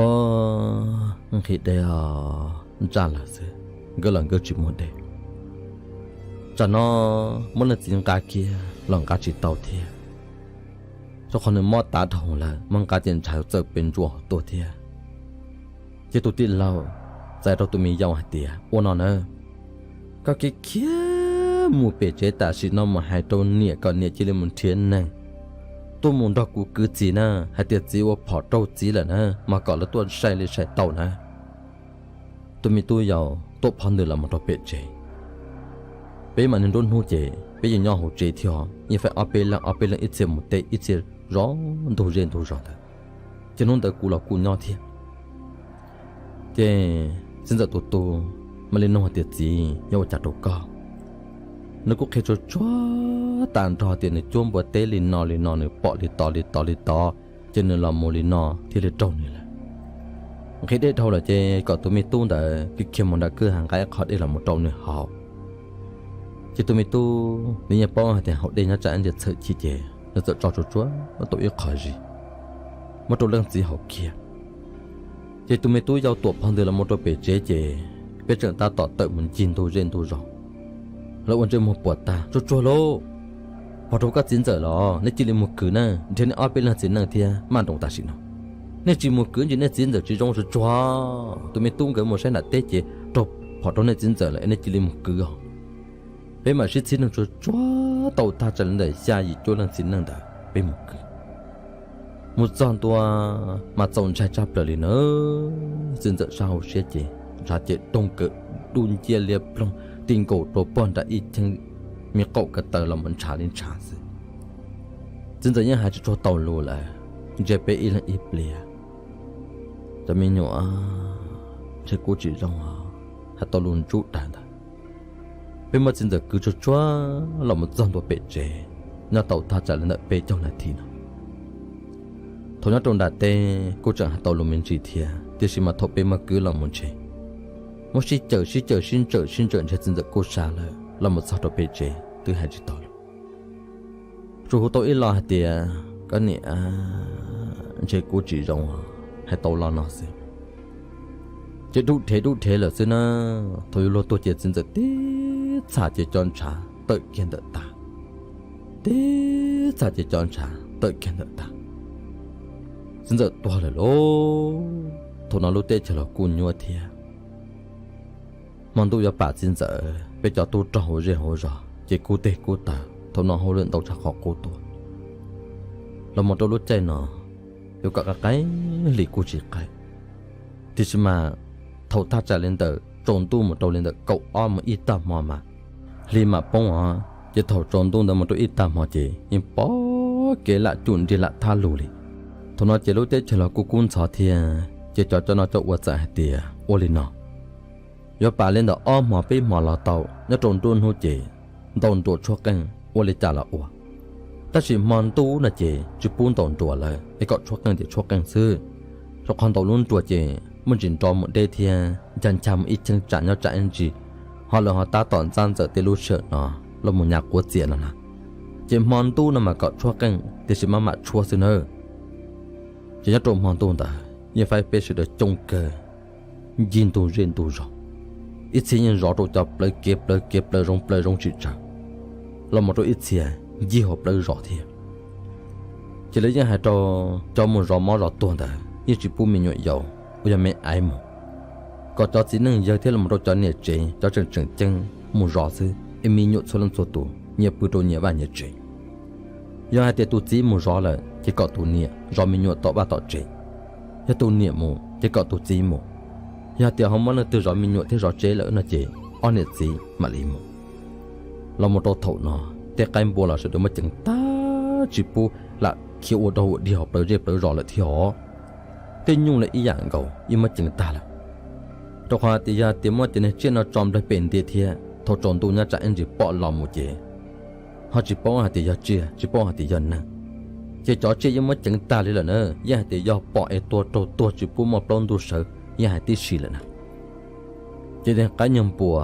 Os, nqhis dej os, ntsaj lawm xwb, nkawd los nkawd tsis muaj dej. Tsam no muab leej txiv nqa kiag los nqa tsis tau thiab, rau qhov nws mob tav dhau lawm, muab nqa ces ntshav txawm pes ntsuas hauv tuaj thiab. Ces tus tij laug txais rau tus me yau hais tias, Ua no na, koj khiav khiav mus pem tsev tam sim no mus hais rau niam kom niam cia li mus nrhiav neeg tuaj mus nrog kuv kwv txiv na, hais tias txiv ua phom raug txiv lawm na, mas kom lawv tuaj sai li sai tau na. Tus me tub yau tuam phov ntws los mus rau pem tsev. Peb mas niaj nruab hnub ces peb yeej nyob hauv tsev thiab, yeej faib ob peb leeg ob peb leeg ib txhia mus teb ib txhia zov ntug zej ntug zos ntawd, ces hnub ntawd kuv los kuj nyob thiab. Ces txiv ntxawm tus tub mam li nug hais tias, Txiv, yog ua cas rau koj? Nws kuj qhia tsuag tsuag tas nrho tias nws cuab npua teb li no li no, nws pom li tod li tod li tod, ces nws los mus li no thiaj li raug nws lawm. Nqhis dej dhau lawm ces kom tus me tub ntawd khiav khiav mus nram kwj ha nqa ib qho dej los mus rau nws haus. Ces tus me tub nws yeej paub hais tias haus dej nyob tsam ib ntsis txhawm chim ces nws txawm tso tsuag tsuag tau ib qho zis muab rau leej txiv haus kiag. Ces tus me tub yau tuam phov ntws los mus rau pem tsev ces peb tseem tab tom tawm mus ncig ntug zej ntug zos. Lawv ua ntsej muag puas tag, Tsuag tsuag lauj, phom raug koj txiv ntxawm los nej cia li mus kwv na, nrhiav nej ob peb leeg txiv neej thiab maj nroos tam sim no. Nej tsis mus kwv ntsis nej txiv ntxawm tsis zoo. Tsuag tsuag, tus me tub nkawd mus saib nram teb ces raug phom raug nej txiv ntxawm lawm es nej cia li mus kwv os. Peb mam sib txhib neeg tsuag tsuag tau tag tsam li ntawm xya yim cuaj leej txiv neej ntawd peb mus kwv. Mus txog ntua mas txaus ntshai tshaj plaws li na. Txiv ntxawm sab hauv siab ces ntshav ces doog kawg, dub nciab liab ploog ti nkaus rau pog nram ib cheeb me qaum ko taw los mus ntshav li ntshav xwb. Txiv ntxawm yeej hais tsis tshua tau lus lawm, ntsia peb ib leeg ib pliag. Cov me nyuam, ntshe kuj tsis zoo os, hais tau lus ntsub daws ntawd. Peb muab txiv ntxawm kwv tsuag tsuag los mus txog ntua pem tsev, nyob tau thaj tsam li ntawm peb caug nas this no. Thaum nyob rau nram teb kuj tseem hais tau lus me ntsis thiab, tiam sis mas thaum peb muab kwv los mus ntshe muab sib cawm sib cawm sib ntsawm sib ntsawm ntshe txiv ntxawm kuj sab lawm los mus txog rau pem tsev twb hais tsis tau lus. Tsuas hu tau ib lo hais tias, koj niam, ntshe kuj tsis zoo, hais tau lo no xwb. Ces dub dhev dub dhev lawm xwb na. Thaum yuav luag tuag ces txiv ntxawm tib txham ces cov ntshav tawm kiag ntawm tag, tib txham ces cov ntshav tawm kiag ntawm tag. Txiv ntxawm tuag lawm lauj. Thaum no lub teb chaws los kuj nyuaj thiab. Hmo ntuj yuav pam txiv ntxawm, peb cov tub rog hauv zej hauv zos ces kub teg kub taw, thaum no hauj lwm ntau tshaj qhov qub tuaj. Los mus rau lub caij no, yuav kom qaij qaij hli kuj tsis qaij. Tiam sis mas thaum thaj tsam li ntawm tsaus ntuj mus rau li ntawm kaum ob mus ib tag hmo mas hli mam poob os, ces thaum tsaus ntuj ntawd mus rau ib tag hmo ces yeej pom kev lam cum nrig lam thab lug li. Thaum no ces lub teb chaws los kuj kub ntxhov thiab, ces cov cov no cov ua txawm hais tias ua li no, yuav pam li ntawm ob hmo peb hmo los tau, nyob rau nruab hnub ces ntaus nruas tshuab qeej ua li cas los ua. Tab sis hmo ntuj no ces tsis pub ntaus nruas lawm, es kom tshuab qeej ces tshuab qeej xwb, rau qhov ntaus lub nruas ces muaj ntsis nrov mus deb thiab ncha ncha mus ib cheeb tsam nyob tsam ib ntsis, ho lawv ho tab tom ntxab ntxawm tej lub sij hawm no los mus nyas quav txias no na. Ces hmo ntuj no mas kom tshuab qeej tiam sis maj mam tshuab xwb nawb. Ces nyob rau hmo ntuj ntawd yeej faib peb sawv daws coob kawg, ncig ntug zej ntug zos, ib txhia yeej zov rau cov plawv kev plawv kev plawv zoov plawv zoov tsis tsawg, los mus rau ib txhia ncig hauv plawv zos thiab. Ces lawv yeej hais rau cov mus zov mob zov tuag ntawd yeej tsis pub me nyuam yaus uas yog me aiv mus, kom cov txiv neej yawg thiab los mus rau cov niam tsev cov tseem tseem ceeb mus zov xwb, es me nyuam txhua leej txhua tus nyias pw rau nyias vaj nyias tsev. Yog hais tias tus txiv mus zov lawm ces kom tus niam zov me nyuam tom vaj tom tsev. Yog tus niam mus ces kom tus txiv mus. Yog tias ho muaj leej twg zov me nyuam thiab zov tsev lawm no ces ob niam txiv mam li mus. Los mus rau thaum no, tej qaib npua los sawv daws muab ceev tag tsis pub lam khiav ua dog ua dig hauv plawv zej plawv zos lawm thiab os. Tej nyuj los ib yam nkaus yeej muab ceev tag lawm, rau qhov tias yog tias muab cov niag tsiaj no tso nplawg pem ntiaj thiab thaum tsaus ntuj nyob tsam ib ntsis pom los mus ces ho tsis paub hais tias yog tsiaj tsis paub hais tias yog neeg. Ces cov tsiaj yeej muab ceev tag li lawm na, yeej hais tias yog pom es tua raug tuag tsis pub muaj plaub ntug sawv, yeej hais tib si lawm na. Ces niag qaib nyuag npua,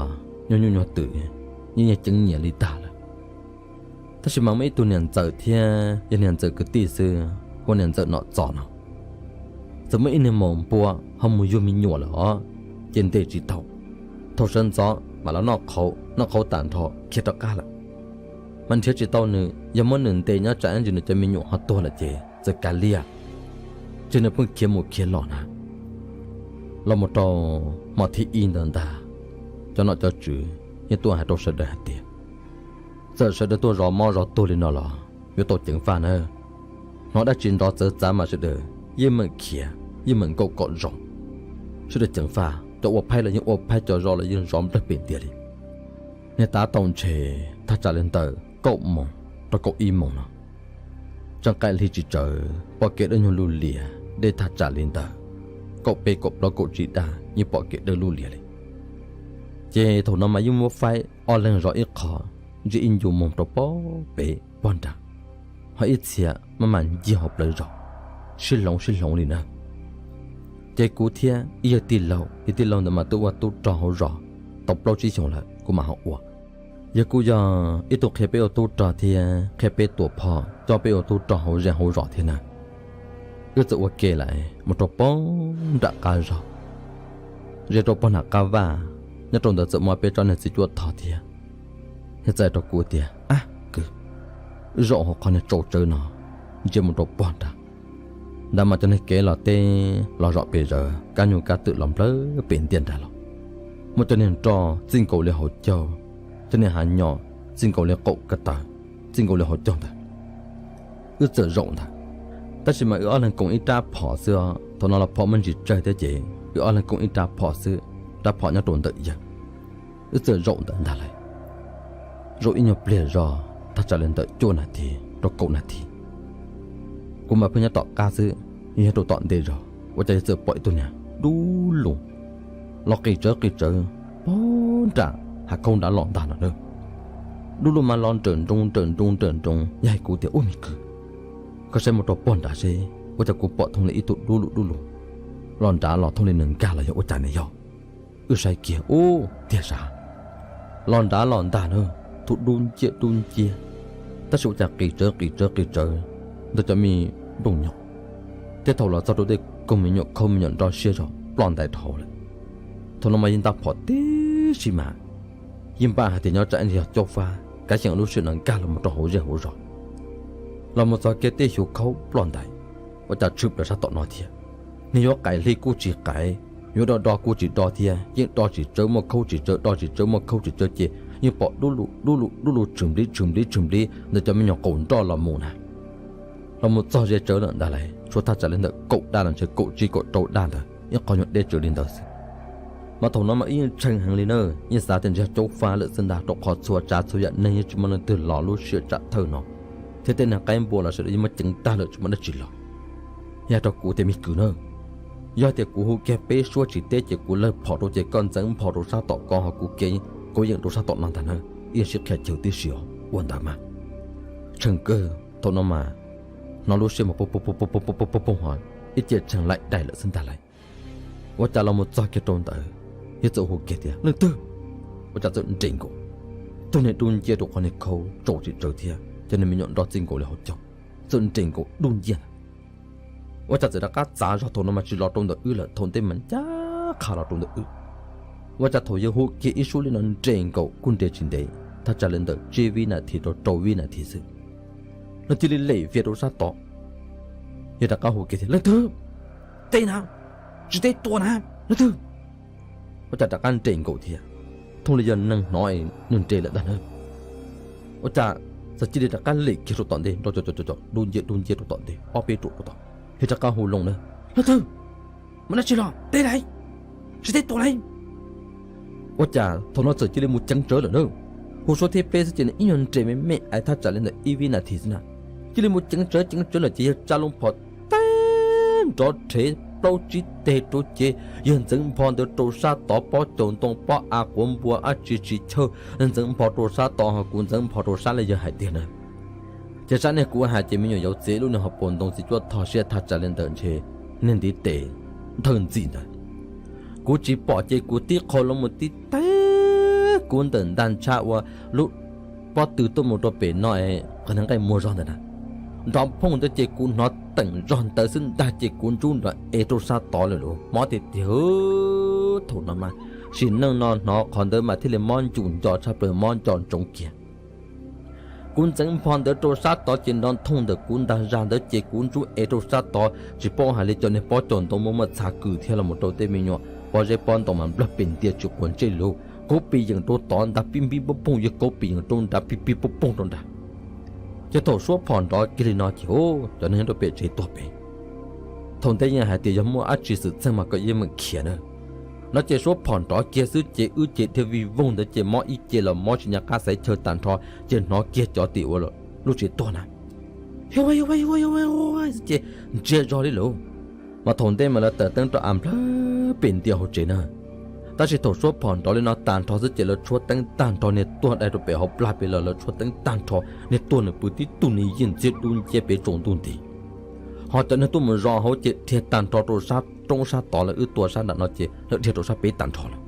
nyuag nyuj nyuag twm, yeej yog ceev nyias li tag lawm. Tab sis mas muaj ib tug niam ntxawm thiab yog niam ntxawm kwv tij xwb, hu niam ntxawm Nom Txos no, txawm muaj ib niag maum npua ho mus yuag me nyuam lawm os, ces ntes tsis tau. Thaum sawv ntxov mam los noj qhauv, noj qhauv tas nrho khiav rov qab lawm. Mas nrhiav tsis tau nws, yog muab nws ntes nyob tsam ib ntsis nws cov me nyuam ho tuag lawm ces txawm kav liam, ces nws pheej khiav mus khiav los na. Los mus rau hmo thib ib ntawd ntag, cov nom cov tswv yeej tuaj hais rau sawv daws hais tias, txawm sawv daws tuaj zov mob zov tuag li no los yuav tau ceev faj na. Hnov dab tsi nrov txawv txav mas sawv daws yeej meem khiav, yeej meem nkaum kom zoo. Sawv daws ceev faj, cov ua phaib los yeej ua phaib, cov zov los yeej zov nplawg pem ntiaj li. Niag tav tau ntshe thaj tsam li ntawm kaum moos rau kaum ib moos no, tseem qaim hli tsis tsawg, pom kev dawb nyuag lub lias deb thaj tsam li ntawm kaum peb kaum plaub kaum tsib daj, yeej pom kev dawb lub lias li. Ces thaum no mas yeej muab faib ob leeg zov ib qho, ntsib ib ncu moog rau pem pem pog nrag, ho ib txhia maj mam ncig hauv plawv zos, sib hloov sib hloov li na. Ces kuv thiab ib yawg tij laug, yawg tij laug ntawd mas twb ua tub rog hauv zos tau plaub tsib xyoos lawm kuv mam ho ua. Yawg kuj yog ib tug qhia peb ua tub rog thiab qhia peb tua phom, coj peb ua tub rog hauv zej hauv zos thiab na. Wb txawm ua ke lawm mus rau pog nram qab zog, ze rau pog nram qab vaj, nyob rau ntawd txawm muaj peb tsob niag txiv cuab thov thiab. Yawg txawm hais rau kuv tias, ab kwv, zaum hauv qhov niag tsau tsawv no, ntsia mus rau pog nrag, ntawd mas cov niag kev los teb los zom pes zaws, kab nyuj kab twm los nplawg pem ntiaj nrag los, muaj cov niag nroj txij nkaus li hauv caug, cov niag hav nyom txij nkaus li qaum ko taw, txij nkaus li hauv caug ntawd. Wb txawm zaum ntawd, Tab sis mas wb ob leeg koom ib rab phom xwb, thaum no los phom muaj ntsis tsawg thiab ces wb ob leeg koom ib rab phom xwb, rab phom nyob rau ntawm yawg. Wb txawm zaum ntawd ntag lauj. Zaum ib nyuag pliag zog thaj tsam li ntawm cuaj nas this rau kaum nas this, kuv mas pheej nyob tom qab xwb, yog rau tom ntej zog ua cas yog txawm pom ib tug niag dub lug los qis tsawv qis tsawv pog nram hav khaub nrad los ntag no na. Dub lug mas los nrawm nroos nrawm nroos nrawm nroos, yog hais kuv tias, Ub me kwv, koj saib mus rau pog nrad seb ua cas kuv pom thooj li ib tug dub lug dub lug los nrad los thooj li nws nkag los yog ua cas ne yog. Wb saib kiag, ub tiag sas, los nrad los ntag na, tus dub nciab dub nciab, tab sis ua cas qis tsawv qis tsawv qis tsawv ntawm cov me nplooj nyuag, thiab thaum los txog rau tej koog me nyuam khaub me nyuam nrov siab zog ploj ntais rau hauv lawm. Thaum no mas yeej ntab phom tib si mas, yeej npaj hais tias nyob tsam ib ntsis yog caub fab kav xyeem lub sij hawm no nkag los mus rau hauv zej hauv zos. Los mus txog kiag tej xyuv khaub ploj ntais, ua cas tshwm plaws sab tom no thiab. Nws yuav qais hli kuj tsis qais, yuav do do kuj tsis do thiab, yeej do tsis tsawv muaj khaub tsis tsawv, do tsis tsawv muaj khaub tsis tsawv ces yeej pom dub lug dub lug dub lug tshwm nplib tshwm nplib tshwm nplib ntawm cov me nyuam qaum nroj los mus na. Los mus txog ze tsawv lawm ntag lauj, tshuav thaj tsam li ntawm kaum daj los ntshe kaum tsib kaum rau daj ntawd, ib qho nyuag deb tsawv li ntawd xwb. Mas thaum no mas wb yeej tshee heev li na, yeej xav tias ntshe yog caub fab lawm xwb ntag, rau qhov txhua tsav txhua yam neeg yeej tsis muaj leej twg los lub sij hawm tsam thawj no, thiab tej niag qaib npua los sawv daws yeej muab ceev tag lawm tsis muaj dab tsi los. Yog rau kuv tias, Me kwv na, yog tias kuv hu kiag peb suab tsis teb ces kuv lawg phom rau ces koj ntxeev npho rau sab tom ko ho kuv ke kuv yeem rau sab tom no ntag na, yeej sib qhia chaw tib si os. Ua ntawd mas tshee kawg, thaum no mas hnov lub siab mas poob poob poob poob poob poob poob poob ho ib ce tshee laim daim lawm xwb ntag lauj. Ua cas los mus txog kiag rau ntawd, yog txawm hu kiag tias, Leej twg? Ua cas txawm nres nkaus, tug niag dub nciab rau qhov niag khaub tsaus tsis tsawv thiab cov niag me nyuam nroj txij nkaus li hauv caug, txawm nres nkaus dub nciab. Ua cas txawm rov qab txav zog, thaum no mas tsis los rau ntawm wb lawm, thaum ntej mas ncaj qha los rau ntawm wb. Ua cas thaum yawg hu kiag ib suab li no nres nkaus kuj nres tsis ntev, thaj tsam li ntawm tsib vib nas this rau rau vib nas this xwb, nws cia li lem vias rau sab tod. Yawg rov qab hu kiag tias, Leej twg? Teb na, tsis teb tua na, leej twg? Ua cas rov qab nres nkaus thiab, thooj li yog neeg hnov nws nres lawm ntag na. Ua cas txawm cia li rov qab lem kiag rau tom ntej nrov co co co dub nciab dub nciab rau tom ntej ob peb ruam rau tom, yawg rov qab hu loo na, Leej twg? Muaj dab tsi los teb lauj, tsis teb tua lauj. Ua cas thaum no txawm cia li mus ceev tsawv lawm na. Hu suab thib peb xwb ces nws ib nyuag nres me me ais thaj tsam li ntawm ib vib nas this xwb na, cia li mus ceev tsawv ceev tsawv lawm ces yawg tsa loo phom tag nrov rhev plaub tsib teg rau ces yawg ntxeev npho ntawd rau sab tod, pob caus ntoo pob av quav npua dab tsi tsis chawj, ntxeev npho rau sab tod ho kuv ntxeev npho rau sab li yawg hais tiag na. Ces sab niag kuv hais ces me nyuam yau txiv lub niag ho paus ntoo txiv cuab tho siab thaj tsam li ntawm ntshe niag ntiv tes nthawj ntxim ntawd. Kuv tsis pom ces kuv tib qho loo mus tib teg, kuv ntawm ntag ntshab ua lub pob tw tuaj mus rau pem no es qhov niag nqaij muag zog ntawd na, nrov phooj ntawd ces kuv hnov teem zog ntawd xwb ntag ces kuv ntsub nrov es rau sab tod lawm lauj. Mob tiag tiag, thaum no mas sim neej no hnov qhov ntawd mas thiaj li mob ncus nco tshaj plaws, mob nco ntsoov kiag. Kuv ntxeev npho ntawd rau sab tod ces nrov nthooj ntawm kuv ntag zag ntawd ces kuv ntsub es rau sab tod tsis paub hais li, cov niag pob caus ntoo muaj muaj txha kws thiab los mus rau tej me nyuam pob zeb pob ntoo mas nplawg pes ntia tsis quav ntsej lauj. Kauv pes yeem rau tod nrad pib npib poob poog, yawg kauv pes yeem rau nrad pib pib poob poog rau nrad. Ces thaum suab phom nrov kiag li no ces cov neeg nyob rau pem tsev tuag pem. Thaum ntej yeej hais tias yog muaj dab tsi xwm txheej mas kom yeej meem khiav na. No ces suab phom nrov kiag xwb ces wb ces dhia vij voog ntawd ces mob ib ce los mob tsis nco qab xaiv chaw tag nrho, ces hnov kiag cov tim ua lub tsev tuag na, ces ntsia zog li lauj. Mas thaum ntej mas lawv taws teeb rau av nplawg pem ntia hauv tsev na. Tab sis thaum suab phom nrov li no tag nrho xwb ces lawv tshuab teeb tag nrho, niag tuag dai rau pem hauv plag pem los lawv tshuab teeb tag nrho, niag tuag nws pw tib tug niag yeej ntxiab dub nciab pem tsaus ntuj nti. Ho cov neeg tuaj mus zov hauv ces dhia tag nrho rau sab roob sab tod, lawv wb tua sab nram no ces lawv dhia rau sab pem tag nrho lawm.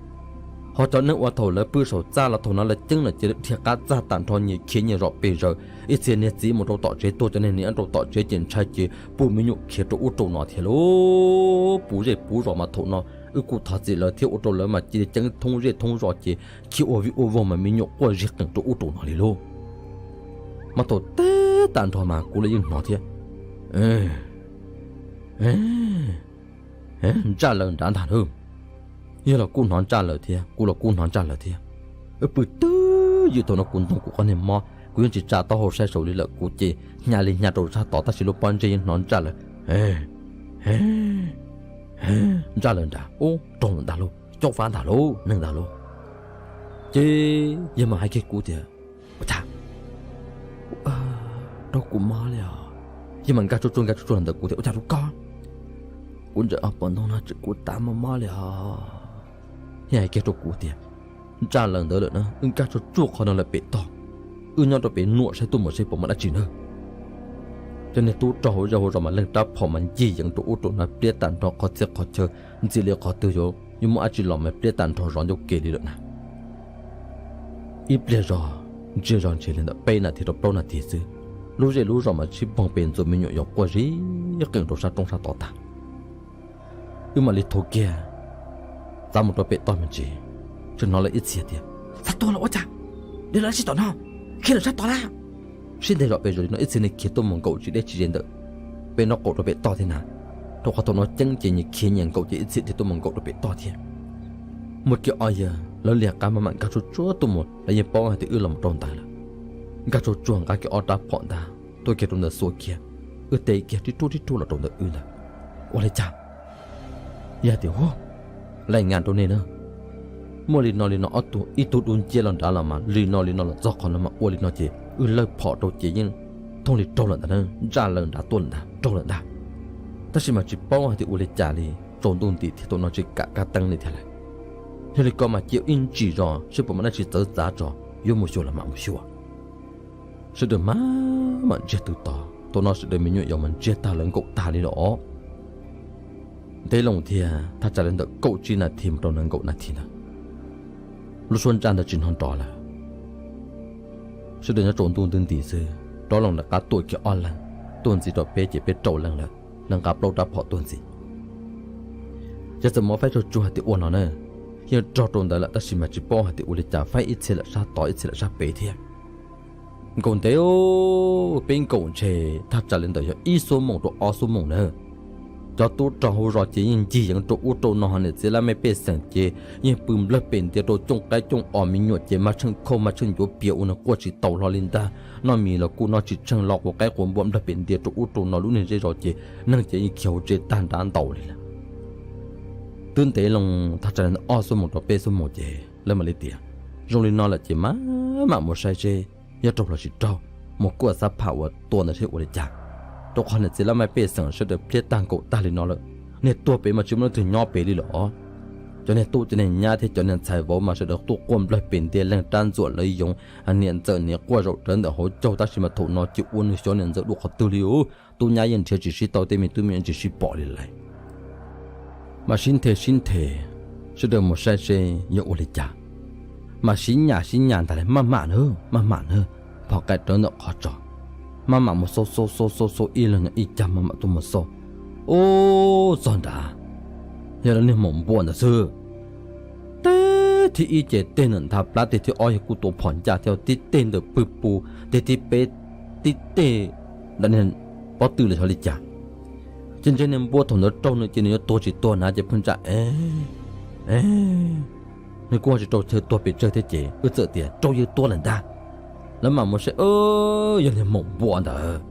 Ho cov neeg uas thaum lawv pw saum txaj los thaum no lawv ceeb lawm ces lawv dhia qab txaj tag nrho, nyias khiav nyias zom pes zaws. Ib txhia niag txiv mus rau tom tsev tuag, cov niag niam rau tom tsev ces ntshai ces puv me nyuam khiav rau ub rau no thiab lauj. Puv zej puv zos mas thaum no wb kuj thov txim lawv thiab ua rau lawv mas cia li ceeb thoob zej thoob zos ces khiav ua vij ua voog mas me nyuam quaj zig qees rau ub rau no li lauj. Mas thaum teb tag nrho mas kuv los yeej hnov thiab, ntsaj lawv nrad ntag na. Yog los kuj hnov ntsaj lawv thiab, kuv los kuj hnov ntsaj lawv thiab. Wb pw twb ywm thaum no kuv ntoo kuv qhov niag mob, Kuv yeej tsis tsa taub hau saib saud li lawm, kuv ces hnyav li hnyav rau sab tod tab sis lub pob ntseg yeej hnov ntsaj lawm. Ntsaj lawm nrad, ub raug lawm ntag lauj, caub fab ntag lauj, neeg ntag lauj. Ces yawg mam hais kiag kuv tias, Ua cas raug kuv mob li os? Yawg mam nkag tsuag tsuag nkag tsuag tsuag los ntawm kuv tias, Ua cas rau koj? Kuv ntsaws ob pom ntoo no tseem kuv tav mob mob li os. Yawg hais kiag rau kuv tias, Ntsaj lawm ntawd lawm na, wb nkag tsuag tsuag qhov no lawm pem toj, wb nyob rau pem nuam saib tuaj mus seb puas muaj dab tsi na. Cov niag tub rog hauv zej hauv zos mas leej rab phom mas ncig yeev rau ub rau no pliab tag nrho qhov txhia qhov chaw, ntxim li qhov twg yuav muaj dab tsi los mas pliab tag nrho zov ncauj ke li lawm na. Ib pliag zog, ntsia zog ntshe li ntawm peb nas this rau plaub nas this xwb, lub zej lub zos mas sib poog pes ntxuas me nyuam yaus quaj zib qees rau sab roob sab tod tag. Wb mam li thau kiag txav mus rau pem toj me ntsis, tseem hnov lawv ib txhia tias, Txog tuaj los ua cas, dej lawv sib tom no, khiav lawm sab tod lawm. Sib nthe zom pes zom li no ib txhia nws khiav tuaj mus nkaum tsis deb tsis ze ntawm peb nraub qaum rau pem toj thiab na. Rau qhov thaum no ceeb ces nyias khiav nyias nkaum ces ib txhia thiaj tuaj mus nkaum rau pem toj thiab. Muaj kiag ob yawg lawv liag qab maj mam nkag tsuag tsuag tuaj mus, lawv yeej paub hais tias wb los mus rau ntawd lawm. Nkag tsuag tsuag nqa kiag ob rab phom ntag tuaj kiag rau ntawd xuas kiag, wb tes kiag rib ruaj rib ruaj los rau ntawm wb ntag. Ua li cas? Yog tias, Hu, laj ngas rau nej na, muaj li no li no ob tug, ib tug dub nciab los nrad los mas li no li no los txog qhov no mas ua li no ces wb lawj phom rau ces yeej thooj li raug lawm ntag na, ntsaj lawm nrad tuaj lawm ntag, raug lawm ntag. Tab sis mas tsis paub hais tias ua li cas li, tsaus ntuj nti thiab thaum no tsis kam kab teeb li thiab lawm. Yog li ko mas cia ib ntsis zog seb puas muaj dab tsi txawv txav tso, yuav mus xyuas los mam mus xyuas. Sawv daws maj mam ntsiag tus tod, thaum no sawv daws me nyuam yaus mas ntsiag tag lawv nkaum tag li lawm os. Ntev loo thiab thaj tsam li ntawm kaum tsib nas this mus rau nees nkaum nas this ntawd, lub suab ntsaj ntawd tsis hnov nrov lawm. Sawv daws nyob tsaus ntuj nti nti xwb, rov loo lawv qab tuaj kiag ob leeg, tuaj ntxiv rau peb ces peb rau leej lawm, lawv nqa plaub rab phom tuaj ntxiv. Ces txawm mus faib tsuag tsuag hais tias ua no na, yeej raug rau ntawd lawm tab sis mas tsis paub hais tias ua li cas faib ib txhia lawm sab tod ib txhia lawm sab pem thiab. Nkaum ntev peb nkaum ntshe thaj tsam li ntawm yog ib xuab moos rau ob xuab moos na. Cov tub rog hauv zos ces yeej ncig yeev rau ub rau no, niam txiv laj mej pej xeem ces yeej pw nplawg pem ntiav rau cooj qaib cooj os, me nyuam ces mas tsheej khauj mas tsheej ncuav pias ua nws quaj tsis taus hlo li ntag. Noj mis los kuj noj tsis tsheej, los quav qaib quav npua nplawg pem ntiav rau ub rau no, lub niag zej zos ces neeg ces yeej khiav hauv tsev tag nrab ntaus li lawm. Twb ntev loo thaj tsam li ntawm ob xuab moos rau peb xuab moos ces lawv mam li tias, Zoo li no lawm ces maj mam mus saib seb yog raug los tsis raug, mus kuaj xab pham uas tua ntawd seb ua li cas. Rau qhov niam txiv laj mej pej xeem sawv daws pliab tag nkaum tag li no lawm, niag tuag pem mas tsis muaj leej twg nyob pem li lawm os. Cov niag tub cov niag nyab thiab cov niag ntxhais vauv mas sawv daws tuaj quaj nplawg pem ntiav, leej rab ntxuam lawv yoov, niam ntxawm niam quaj zaum rawv ntawm hauv caug tab sis mas thaum no ces ua nws xyov niam ntxawm dua qhov twg li os. Tub nyab yeej nrhiav tsis sib tau, tej me tub me nyuam tsis sib pom li lawm. Mas sib nthe sib nthe, sawv daws mus saib seb yog ua li cas. Mas sib nyam sib nyam ntag li, maj mam na, maj mam na, phom qaim rawv ntawm qhov tsos, maj mam mus xauj xauj xauj xauj xauj ib leeg nyob ib cag maj mam tuaj mus xauj. Ub, txog nrad, yog lawv niag maum npua ntawd xwb. Teg thib ib ces teg ntawm nthav plab, teg thib ob yog kuj tua phom ncaj thiab, tib teg ntawm pwg pus, teg thib peb tib teg ntawm niag pob tw los xyov li cas. Ces ntshe niag npua thaum ntawd raug nws ces nws yuav tuag tsis tuag na ces pheej ntsaj e, e, nws kuj ho tsis raug chaw tuag pes tsawg thiab ces wb txawm tias raug yawg tua lawm ntag. Lawv mam mus saib, yog niag maum npua ntawd.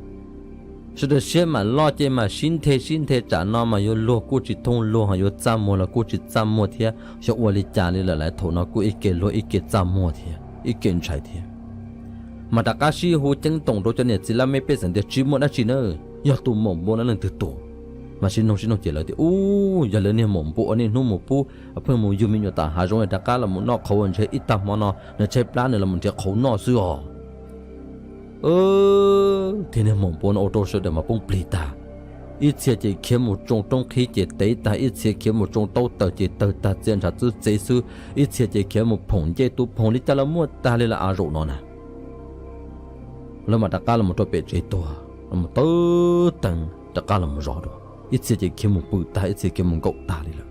Sawv daws siab mam loj ces mam sib nthe sib nthe, tsam no mas yuav luag kuj tsis thooj luag, ho yuav txaj muag los kuj tsis txaj muag thiab, xyov ua li cas li lawm lauj. Thaum no kuj ib ke luag ib ke txaj muag thiab ib ke ntshai thiab. Mas rov qab sib hu ceeb toom rau cov niam txiv laj mej pej xeem tias tsis muaj dab tsi na, yog tus maum npua no leej twg tua. Mas sib noog sib noog ces lawv tias, Ub, yog lawv niag maum npua uas niaj hnub mus pub, pheej mus yug me nyuam tam hav zoov es rov qab los mus noj qhauv, ntshe ib tag hmo no nws tshaib plab nws los mus nrhiav qhauv noj xwb os. Thiab niag maum npua no ua rau sawv daws mas poob plig tag. Ib txhia ces khiav mus tsoo roob qhib ces tev tag, ib txhia khiav mus tsoo taub taws ces tawg tag txia ntshav txwb txev xwb, ib txhia ces khiav mus phoom ncej tub phoom li cas los muaj tag li lawm av zaum no na. Lawv mam rov qab los mus rau pem tsev tuag, los mus taw teev rov qab los mus zov dua. Ib txhia ces khiav mus pw tag, ib txhia khiav mus nkaum tag li lawm.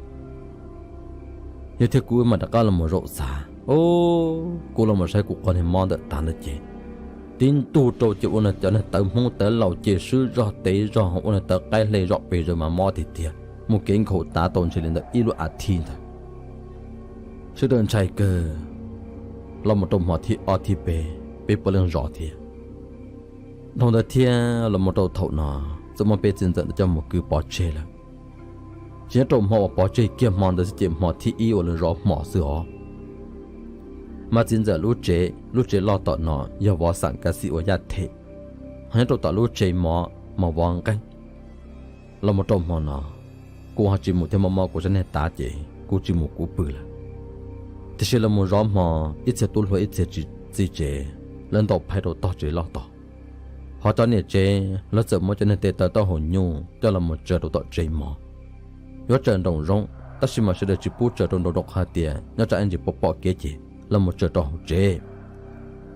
Yog thiab kuv mam rov qab los mus zaum xav, kuv los mus saib kuv qhov niag mob ntawm tav ntawd ces tib ntug rau ces ua nws cov niag tawv Hmoob tawv laus ces swb zog tev zog, ua nws tawv qaib hle zom pes zaws mas mob tiag tiag, mus kev nkhaus tav tau ntshe li ntawm ib lub as thiv ntawd. Sawv daws ntshai kawg, los mus rau hmo thib ob thib peb, peb puav leej zov thiab. Dhau ntawd thiab los mus rau thaum no, txawm muab peb txiv ntxawm ntawd coj mus kwv pov tseg lawm. Tsis nyob rau hmo uas pov tseg kiag hmo ntawd xwb ces hmo thib ib uas lawv zov hmo xwb os, mas txiv ntxawm lub tsev, lub tsev loj tom no yog vov xam kav xim ua yaj them, ho nyob rau tom lub tsev mov mas vov nqeeb. Los mus rau hmo no, kuv ho tsis mus thiab, mob mob kuv sab niag tav ces kuv tsis mus kuv pw lawm. Tiam sis los mus zov hmo, ib txhia tub hluas ib txhia txiv tsev, lawv ntaus phais rau tog tsev loj tod. Ho cov niam tsev lawv txawm muab cov niag tes taw taub hau nyuj coj los mus tsaws rau tom tsev mov, yuav tsaws nroos zoov, tab sis mas sawv daws tsis pub tsaws rau nroos rau qhov tias nyob tsam ib ntsis pom pom kev ces los mus tsaws rau hauv tsev.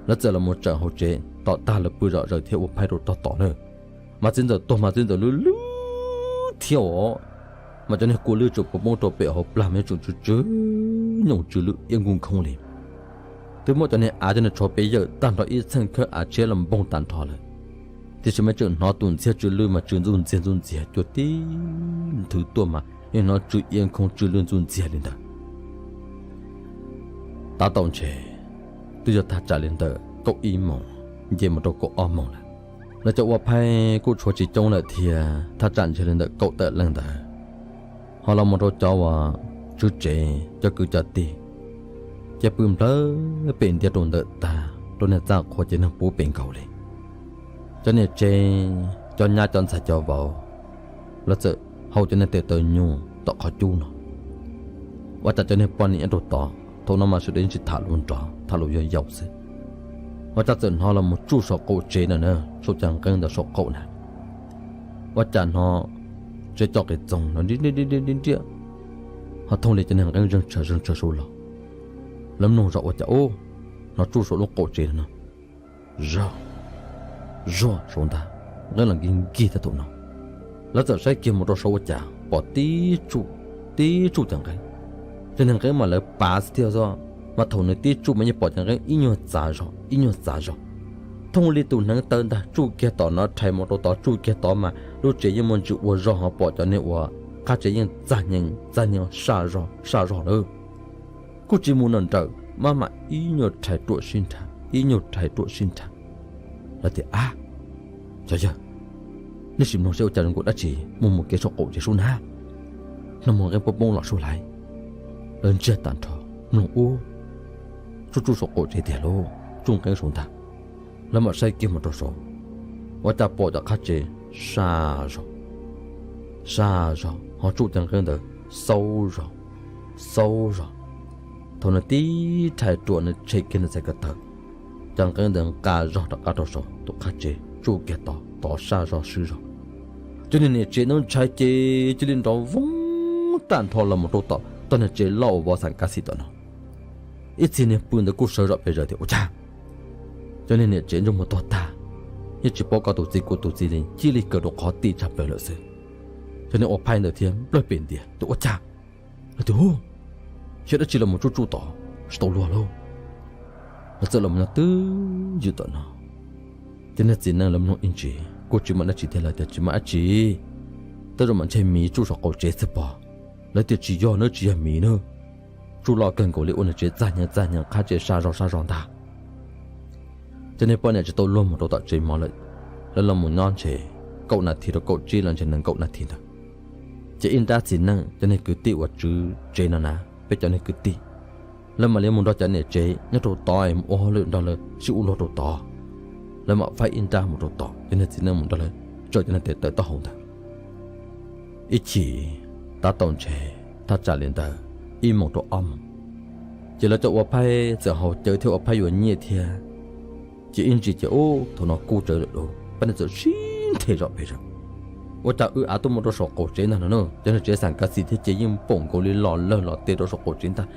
Lawv txawm los mus tsaws hauv tsev tom tag lawv pw zom zaws thiab ua phais rau tog tom na. Mas txiv ntxawm tuag mas txiv ntxawm lub lub thiab os, mas cov niag kua lwj tsuas poob rau pem hauv plag mas yeej tseem tsw tsw nyooj tsw lwj iab nkuj nkhoov li. Twb muab cov niag av cov niag tsho peb yawm tag nrho ib txheej khawb av tshiab los npoog tag nrho lawm, tiam sis mas tseem hnov tus ntxhiab tsw lwj mas tsw ntxuj ntxiag ntxuj ntxiag, cua tib nthwv tuaj mas yeej hnov tsw iab nkhoov tsw lwj ntxuj ntxiag li ntawd. Tab tom ntshe twb yog thaj tsam li ntawm kaum ib moos nce mus rau kaum ob moos lawm. Lawv cov ua phaib kuj tshuav tsis coob lawm thiab, thaj tsam ntshe li ntawm kaum tawm leej ntawd. Ho los mus rau cov uas tswv tsev cov kwv cov tij, ces pw nplawg pem ntiaj rau ntawm tag rau niag txaj qhua ces neeg puv pem nkaus li. Cov niam tsev, cov nyab cov ntxhais cov vauv, lawv txawm hau cov niag tes taw nyuj tom qhov cub no. Ua cas cov niag poj niam nyob rau tod, thaum no mas sawv daws yeej tsis tham lus nrov, tham lus yau yau xwb. Ua cas txawm hnov los mus tsuj saum qaum tsev no na, saum cov nqeeb ntawd saum qaum na. Ua cas hnov tsev co qis txoos no nriab nriab nriab nriab, ho thooj li cov niag nqeeb zeeg tshav zeeg tshav saud los. Lawv mloog zoj ua cas ub, hnov tsuj saum lub qaum tsev no, zog, zog saud ntag, nqeeb los nkig nkig tag thaum no. Lawv txawm saib kiag mus rau saud ua cas pom tib tsuj, tib tsuj cov nqeeb. Cov niag nqeeb mas lawv pav xwb thiab xwb, mas thaum nws tib tsuj mas yeej pom cov nqeeb ib nyuag txav zog ib nyuag txav zog. Thooj li tus hneev taw ntag, tsuj kiag tom no rhais mus rau tod, tsuj kiag tod mas lub tsev yeej muaj ntsis ua zog ho pom cov niag uas qab tsev yeej txag nyees txag nyees saj zog saj zog lawm. Kuj tsis mus nraum nraum, maj mam ib nyuag rhais ruam sib nrhav ib nyuag rhais ruam sib nrhav. Lawv tias, Ab, cov yawg, nej sim mloog seb ua cas zoo nkaus dab tsi muaj mus kev saum qaum tsev sub na, hnov muaj nqeeb poob poob los sub laiv. Lawv ntsiag tag nrho, mloog ub, tsuj tsuj saum qaum tsev tiag lauj, tsuj nqeeb saud ntag. Lawv mam saib kiag mus rau saud, ua cas pom cov qab tsev saj zog, saj zog ho tsuj cov nqeeb ntawd xaub zog, xaub zog. Thaum nws tib rhais ruam nws tshem kiag nws txhais ko taw, cov nqeeb ntawd nqa zog rov qab rau saum tus qab tsev, tsuj kiag tod, tod saj zog swb zog. Cov niag niam tsev ntawd ntshai ces cia li nrov voog tag nrho los mus rau tom tog niag tsev loj uas vov xam kav xim tom no. Ib txhia niag pw ntawd kuj sawv zom pes zaws tias, Ua cas cov niag niam tsev ntsej muag tuag tag, yeej tsis paub koj tus txiv kuv tus txiv li, cia li kaw rau qhov ti tshaj plaws lawm xwb. Cov niag ua phaib ntawd thiab nplawg pem ntiag tias, Ua cas? Lawv tias, Hu, yog dab tsi los mus tsuj tsuj tod, tsis tau luag lauj. Lawv txawm los mus nyob twj ywm tom no. Cov niag txiv neej lawv mloog ib ntsis kuj tsis muaj dab tsi thiab lawv tias, Tsis muaj dab tsi, tej zaum mas ntshe miv tsuj saum qaum tsev xwb pob. Lawv tias, Tsis yog na, tsis yog miv na, tsuj loj kawg nkaus li ua nws tsev txag nyeeg txag nyeeg qab tsev saj zog saj zog ntag. Cov niag poj niam tsis tau luag mus rau tom tsev mov lawm, lawv los mus nyob ntshe kaum nas this rau kaum tsib los ntshe nees nkaum nas this ntawd, ces ib nrab txiv neej cov niag kwv tij uas tswv tsev no na, peb cov niag kwv tij, lawv mam li mus nrog cov niam tsev nyob rau tod mus ua hauj lwm nrog lawv sib ua luag rau tod. Lawv mam faib ib nrab mus rau tod, cov niag txiv neej mus nrog lawv tsaws cov niag tes taw taub hau ntawd. Ib chim tab tom ntshe thaj tsam li ntawd ib moos rau ob moos, ces lawv cov ua phaib txawm haus cawv thiab ua phaib yuav nyiaj thiab. Ces ib ntsis ces ub, thaum no kuj tsawv lawm lauj, pab niag txawm sib nthe zom pes zaws. Ua cas w av tuaj mus rau saum qaum tsev ntag no na, cov niag tsev xam kav xim thiab ces yeej npaum nkaus li los lawg los tes rau saum qaum tsev ntag.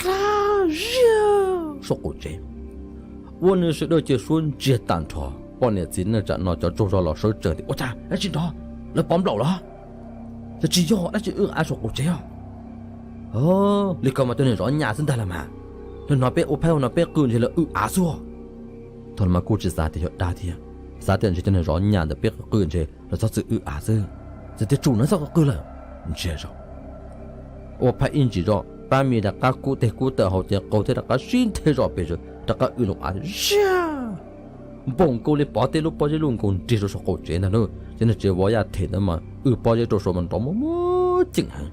Kaj ziag saum qaum tsev, ua nws sawv daws ces suab ntsiag tag nrho, poj niam txiv neej tsam no cov tsaug zog los sawv tsees tias, Ua cas dab tsi nrov, lawv pov nplaum los? Yog tsis yog dab tsi w av saum qaum tsev os? Li ko mas cov niag zov nyas xwb ntag los mas, lawv hnov peb ua phaib no peb qw ntshe lawv w av xwb. Thaum no mas kuj tsis xav tias yog dab thiab, xav tias ntshe cov niag zov nyas ntawm peb qw ntshe lawv txhob txwm w av xwb, txawm tias tsum na txhob qw lawm, ntsiag zog. Ua phaib ib ntsis zoj, pab mis rov qab kub teg kub taw haus ces qaug thiab rov qab sib nthe zom pes zaws rov qab w loo av tias, Ziag! npoo nkaus li pov tej lub pob zeb luj nkaus nrig rau saum qaum tsev ntag na. Ces niag tsev vov yaj them ntawd mas wb pob zeb rau saum mas nrov muaj muaj ceem heev,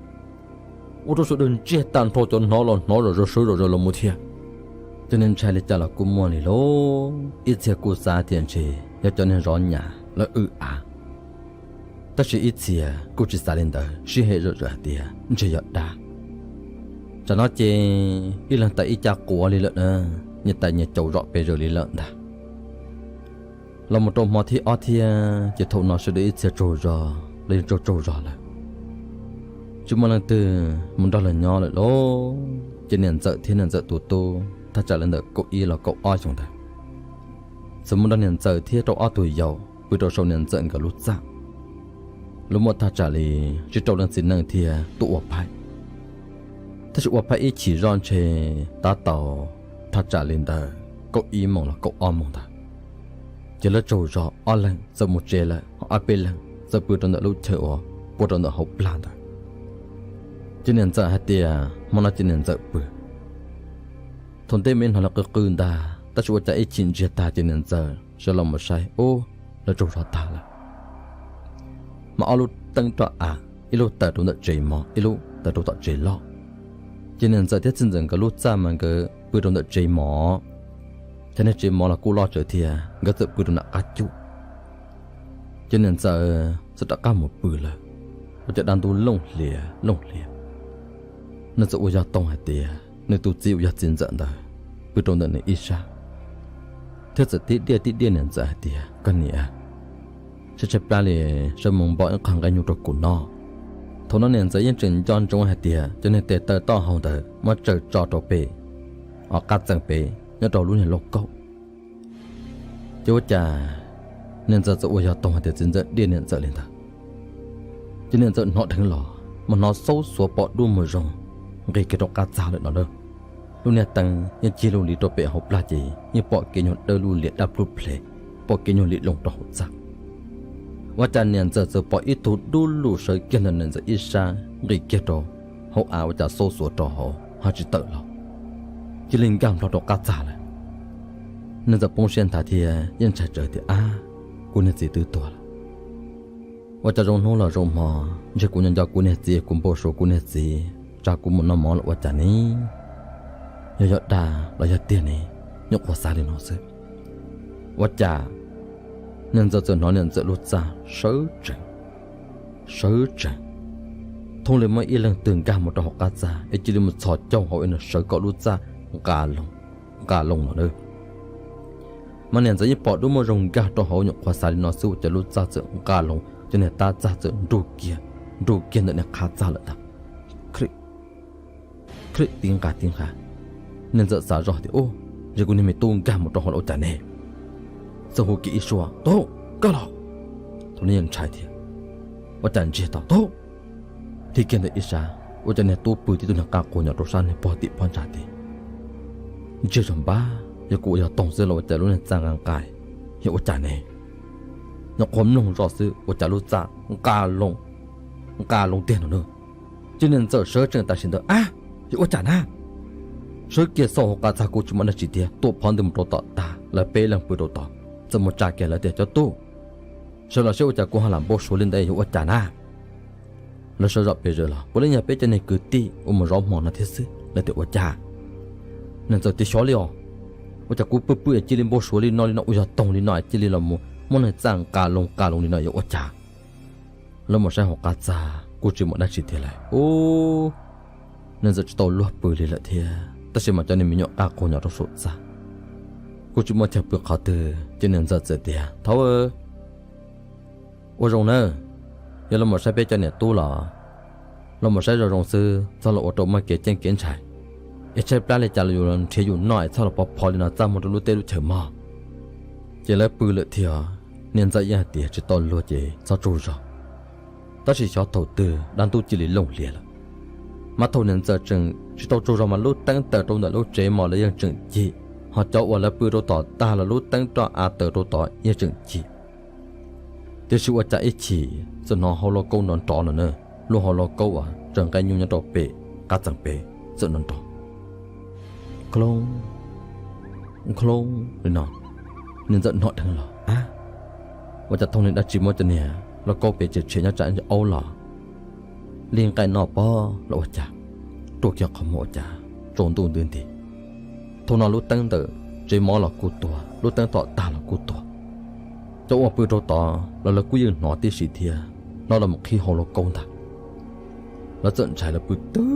ua rau sawv daws ntsiag tag nrho, cov hnov los hnov zom zaws sawv zom zaws los mus thiab. Ces niag ntshai li cas los kuj muaj li lauj, ib txhia kuj xav tias ntshe yog cov niag zov nyas lawv w av, tab sis ib txhia kuj tsis xav li ntawd, sib hem zom zaws hais tias ntshe yog dab. Tsam no ces ib leeg tais ib caj quav li lawm na, nyias tais nyias caum zom pes zaws li lawm ntag. Los mus rau hmo thib ob thiab ces thaum no sawv daws ib txhia tsaug zog los yeej tsaug tsaug zog lawm, tsis muaj leej twg mus nrog luag nyob lawm lauj. Ces niam ntxawm thiab niam ntxawm tus tub thaj tsam li ntawm kaum ib los kaum ob xyoo ntawd, txawm mus nrog niam ntxawm thiab rau ob tug yau pw rau saum niam ntxawm nkawd lub txaj. Lub muaj thaj tsam li tsib rau leej txiv neej thiab tuaj ua phaib. Tab sis ua phaib ib chim zoj ntshe tab tom thaj tsam li ntawm kaum ib moos los kaum ob moos ntawd, ces lawv tsaug zog ob leeg txawm mus tsev lawm, ob peb leeg txawm pw rau ntawm lub chaw uas pua rau ntawm hauv plag ntawd. Ces niam ntxawm hais tias hmo no ces niam ntxawm pw. Thaum ntej me hnov lawv qw qw ntag, tab sis ua cas ib chim ntsiag tag ces niam ntxawm sawv los mus saib, ub, lawv tsaug zog tag lawm. Mas ob lub teeb roj av, ib lub tawm rau ntawm tsev mov, ib lub tawm rau tom tsev loj. Ces niam ntxawm thiab txiv ntxawm nkawd lub txaj mas nkawd pw rau ntawm tsev mov, ces niag tsev mov los kuj loj tsawv thiab, nkawd txawm pw rau nram qab cuj. Ces niam ntxawm txawm rov qab mus pw lawm, ua cas dab ntub looj hlias looj hlias. Nws txawm ua yog toog hais tias nws tus txiv uas yog txiv ntxawm ntawd pw rau ntawm nws ib sab, thiab txawm tib diaj tib diaj niam ntxawm hais tias, koj niam, tshaib tshaib plab li, sawv mus npog ib qho nqaij nyuj rau kuv noj. Thaum no niam ntxawm yeej tseem nco ntsoov hais tias cov niag tes taw taub hau ntawd muab tsaws tso rau pem, o, qab txees pem nyob rau lub niag lauj kaub. Ces ua cas niam ntxawm txawm ua yog toog hais tias txiv ntxawm diaj niam ntxawm li ntawd. Ces niam ntxawm hnov dheev los mas hnov xaub xuav pom dub muag zoo nqis kiag rau qab txag lawm no na. Lub niag teeb yeej cig lug li rau pem hauv plag ces yeej pom kev nyuag dawb lug lias dab plub ple, pom kev nyuag li loo rau hauv txaj. Ua cas niam ntxawm txawm pom ib tug dub lug sawv kiag ntawm niam ntxawm ib sab nqis kiag rau hauv av, ua cas xaub xuav rau hauv ho tsis tawm los, cia li nkag nplho rau qab txag lawm. Niam ntxawm poob siab nthav thiab yeej ntshai tsawv tias, ab, kuv niag txiv twb tuag lawm. Ua cas zoo hnub los zoo hmo, ntshe kuv nyob nco kuv niag txiv, kuv npau suav kuv niag txiv tsa kuv mus noj mov lawm ua cas ne? Yog yog dag los yog tiag ne? Nyuam qhuav xav li no xwb, ua cas niam ntxawm txawm hnov niam ntxawm lub txaj sawv tsees, sawv tsees, thooj li muaj ib leeg twg nkag mus rau hauv qab txag es cia li mus txhos caug hauv es nws sawv kom lub txaj nqa loo, nqa loo no na. Mas niam ntxawm yeej pom dub muag zoo nkag rau hauv, nyuam qhuav xav li no xwb ua cas lub txaj txawm nqa loo, cov niag tab txag txawm nrug kiag, nrug kiag ntawm niag qhab txag lawm ntag. Khwm, khwm, tib nqa tib nqa. Niam ntxawm xav zoj tias, ub, yog kuv niag me tub nkag mus rau hauv lawm ua cas ne? Txawm hu kiag ib suab, tub, koj los. Thaum no yeej ntshai thiab, ua cas ntsiag to, tub, thib kiag ntawm ib sab, ua cas niag tub pw tib tug niag qab quas nyob rau sab niag pob tim pob ntsa tid. Ntsiag zog npab, yog kuv ua yog toog xwb los ua cas lub niag txaj nqa nqaij, yog ua cas ne? Nyuam qhuav mloog zoj xwb ua cas lub txaj nqa loo, nqa loo tiag no na. Ces niam ntxawm sawv tsees tam sim ntawd, ab, yog ua cas na? Sawv kiag xauj hauv qab txag kuj tsis muaj dab tsi tiag, tuam phov ntws mus rau tom tag, lawv peb leeg pw rau tod, txawm mus tsa kiag lawv tias, cov tub, sawv los seb ua cas kuv ho lam npau suav li ntawd, yog ua cas na? Lawv sawv zom pes zaws los puav leej yog peb cov niag kwv tij uas mus zov hmo no thiab xwb. Lawv tias, ua cas? Niam ntxawm tias, xyov li os, ua cas kuv pw pw es cia li npau suav li no li no, ua yog toog li no cia li los mus muab niag txaj nqa loo nqa loo li no, yog ua cas? Lawv mus saib hauv qab txag kuj tsis muaj dab tsi tiag lawm. Ub, niam ntxawm tsis tau luag pw li lawm thiab, tab sis mas cov niag me nyuam qab quas nyob rau saum txaj kuj tsis muaj chaw pw qhov twg, ces niam ntxawm txawm tias, thaub, ua zoo nawb, yog los mus saib peb cov niam tub los los mus saib zoo zoo xwb, txhob los ua rau muaj kev ceeb kev ntshai, es tshaib plab li cas los yus nrhiav yus noj es txhob los pov phov li no txaj muag rau lub teb lub chaw mog. Ces lawv pw lawm thiab, niam ntxawm yeej hais tias tsis tau luag ces txhob tsaug zog. Tab sis xyov thaum twg dab ntub cia li looj hlias lawm. Mas thaum niam ntxawm tseem tsis tau tsaug zog mas lub teeb taws rau ntawm lub tsev mos lawv yeej tseem cig, ho cov uas lawv pw rau tom tag los lub teeb roj av taws rau tod yeej tseem cig. Tiam sis ua cas ib chim txawm hnov hauv lauj kaub nrov nrov no na, lub hauv lauj kaub uas tsaws nqaij nyuj nyob rau pem qab txeem pem txawm nrov nrov, nkloo, nkloo li no. Niam ntxawm hnov dheev los a, ua cas thooj niag dab tsi muab cov niag lauj kaub pem tsev tshem nyob tsam aub los li nqaij noj pob los ua cas, ruaj kiag qhov muag ua cas tsaus ntuj nti nti. Thaum no lub teeb ntawm tsev mov los kuj tuag, lub teeb tom tag los kuj tuag. Cov uas pw rau tod los lawv kuj yeej hnov tib si thiab, hnov los mus qhib hau lauj kaub ntag. Lawv txawm ntshai lawv pw twb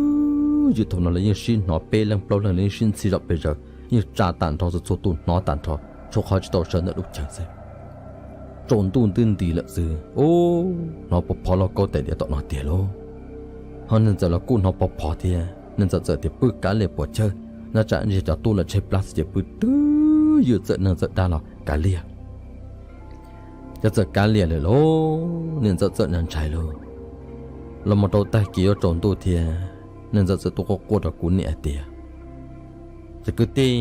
ywm, thaum no lawv yeej sib hnov peb leeg plaub leeg, lawv yeej sib ntxhi zom pes zaws, yeej tsa tag nrho, txhua txhua tus hnov tag nrho, tshuav qhov tsis tau sawv ntawm lub chaw xwb. Tsaus ntuj nti nti lawm xwb, hnov pov phov lauj kaub tais diav tom no tiag lauj. Ho niam ntxawm los kuj hnov pov phov thiab, niam ntxawm txawm tias pw kav liam puas chawj, nyob tsam ntshe cov tub lawv tshaib plab xwb ces pw twb ywm, txawm neeg txawm dab los kav liam. Ces txawm kav liam lawm lauj, niam ntxawm txawm ntshai lauj. Los mus rau tag kis yuav tsaus ntuj thiab, niam ntxawm txawm tuaj quaj quaj rau kuv niam hais tias, Cov kwv tij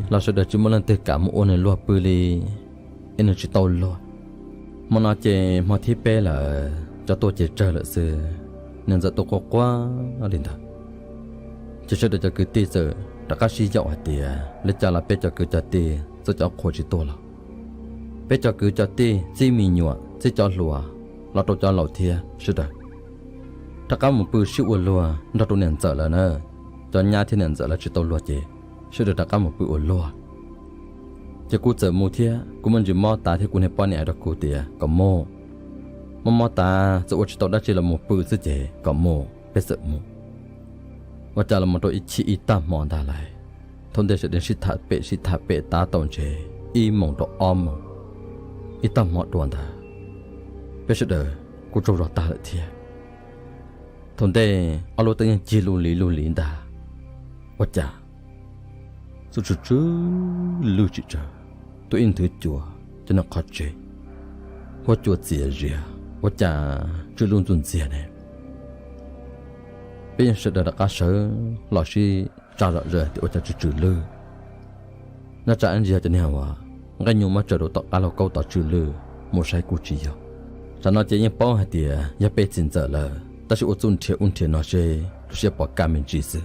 los sawv daws tsis muaj leej twg kam mus ua nws luag pw li, es nws tsis tau luag. Hmo no ces hmo thib peb lawm, cov tuaj ces tsawg lawm xwb. Niam ntxawm tuaj quaj quaj li ntawd. Ces sawv daws cov kwv tij txawm rov qab sib yaum hais tias, Li cas los peb cov kwv cov tij txawj cov qhua tsis tuaj los? Peb cov kwv cov tij txib me nyuam txib cov hluas los rau cov laus thiab, sawv daws rov qab mus pw sib ua luag nrog rau niam ntxawm lawv na. Cov nyab thiab niam ntxawm lawv tsis tau luag ces sawv daws rov qab mus pw ua luag. Ces kuv txawm mus thiab, kuv muaj ntsis mob tas thiab, kuv niag poj niam hais rau kuv tias kom mus. Mob mob tas txawm ua tsis tau dab tsi los mus pw xwb ces kom mus, peb txawm mus. Ua cas los mus rau ib chim ib tag hmo ntag lauj, thaum ntej sawv daws sib tham pem sib tham pem tab tom ntshe ib moos rau ob moos, ib tag hmo dua ntag, peb sawv daws kuj tsaug zog tag lawm thiab. Thaum ntej ob lub teeb yeej cig lug li lug li ntag, ua cas xub tsw tsw lwj tsis tsawg, tuaj ib nthwv cua, cov niag qhov tsev huab cua txias zias, ua cas tsw lwj ntxuj ntxiag ne. Peb yeej sawv daws rov qab sawv los sib tsa zom zaws tias ua cas tsw tsw lwj. Nyob tsam ntsis yog cov niag uas nqaij nyuj muab tsaws rau tom qab lauj kaub tod tsw lwj, mus saib kuj tsis yog. Tsam no ces yeej paub hais tias yog peb txiv ntxawm lawm, tab sis ua txuj nrhiav ub nrhiav no seb lub siab pom kaj me ntsis xwb.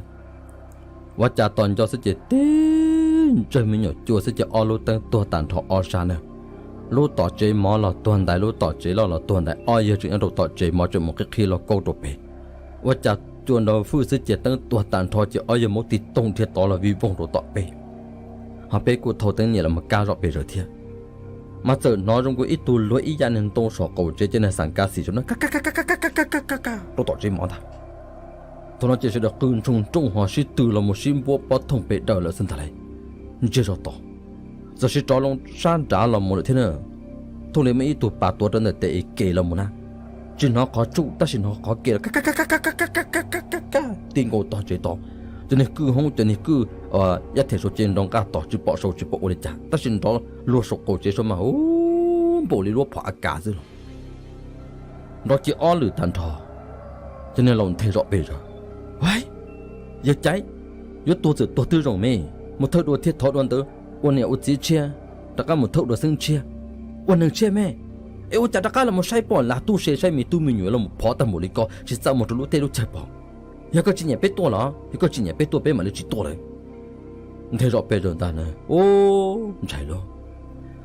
Ua cas tos nco xwb ces tib ntsawg me nyuam cua xwb ces ob lub teeb tuag tag nrho ob sab na. Lub tom tsev mov los tuag ntaiv, lub tom tsev loj los tuag ntaiv, ob yawg tseem nyob rau tom tsev mov tseem mus qhib qhib lauj kaub rau pem. Ua cas cua nrov fwj xwb ces teeb tuag tag nrho ces ob yawg maub tig toog dhia tod los vij voog rau tom peb. Ho peb kuj thau teeb niam los mus kaj zom pes zaws thiab. Mas txawm hnov zoo nkaus ib tug luag ib yam niag ntoo saum qaum tsev ces niag xav kaj xis zoo na, rau tom tsev mov ntag. Thaum no ces sawv daws qw ntshoo nrooj ho sib tw los mus sib npuab pob thooj pes daws lawm xwb ntag lauj. Ntsiag zog tod, txawm sib rov loo sab nrad los mus lawm thiab na. Thooj li muaj ib tug pas tuav rau ntawm tes es kem los mus na. Tsis hnov qhov tsuj tab sis hnov qhov kem los kaj kaj kaj kaj kaj kaj kaj kaj kaj kaj kaj ti nkaus tog tsev tod. Cov niag kwj hoob, cov niag kwj yaj them saum tsev nrov nqaj tog tsis pom sau tsis pom ua li cas, tab sis nrov luag saum qaum tsev saum mas hu npaum li lub phom a kas xwb los. Nrov kiag ob lwm tag nrho, cov niag laus nthe zom pes zaws, Yawg Caiv, yuav tuag txawm tuag twb zoo me, mus thawj dua thiab thov dua ntawd ua niam ua txiv tshiab, rov qab mus thawj dua xeeb tshiab, ua neeg tshiab me. Es ua cas rov qab los mus saib poj lag tub se saib me tub me nyuam los mus phov tag npaum li ko tsis txaj muag rau lub teb lub chaw pom? Yog koj tsis nyiam peb tuaj los yog koj tsis nyiam peb tuaj peb mam li tsis tuaj lawm. Nthe zom pes zaws ntag na, ub, ntshai lauj.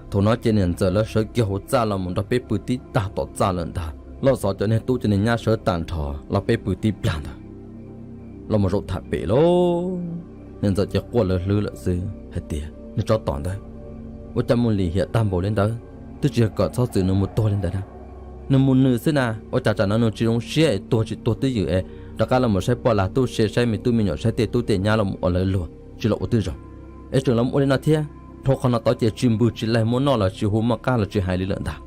Thaum no ces niam ntxawm lawv sawv kiag hauv txaj los mus nrog peb pw tib tag tom txaj lawm ntag. Loj xov cov niag tub cov niag nyab sawv tag nrho los peb pw tib plag ntag. Los mus zaum tham pem lauj, niam ntxawm ces quaj lawv hlwb lawm xwb hais tias, Niag tsov tom ntawd, ua cas mus lim hiam tag npaum li ntawd? Twb tsis yog kom txhob txwm nws mus tuag li ntawd na. Nws mus nws xwb na, ua cas tsam no nws tsis zoo siab es tuag tsis tuag twb ywm es rov qab los mus saib poj lag tub se saib me tub me nyuam saib tej tub tej nyab los mus ua lawv luag tsis los ua twb zoo, es tseem los ua li no thiab. Dhau qhov no tod ces tsis npws tsis laig, muab noj los tsis hu, muaj qab los tsis hais li lawm ntag.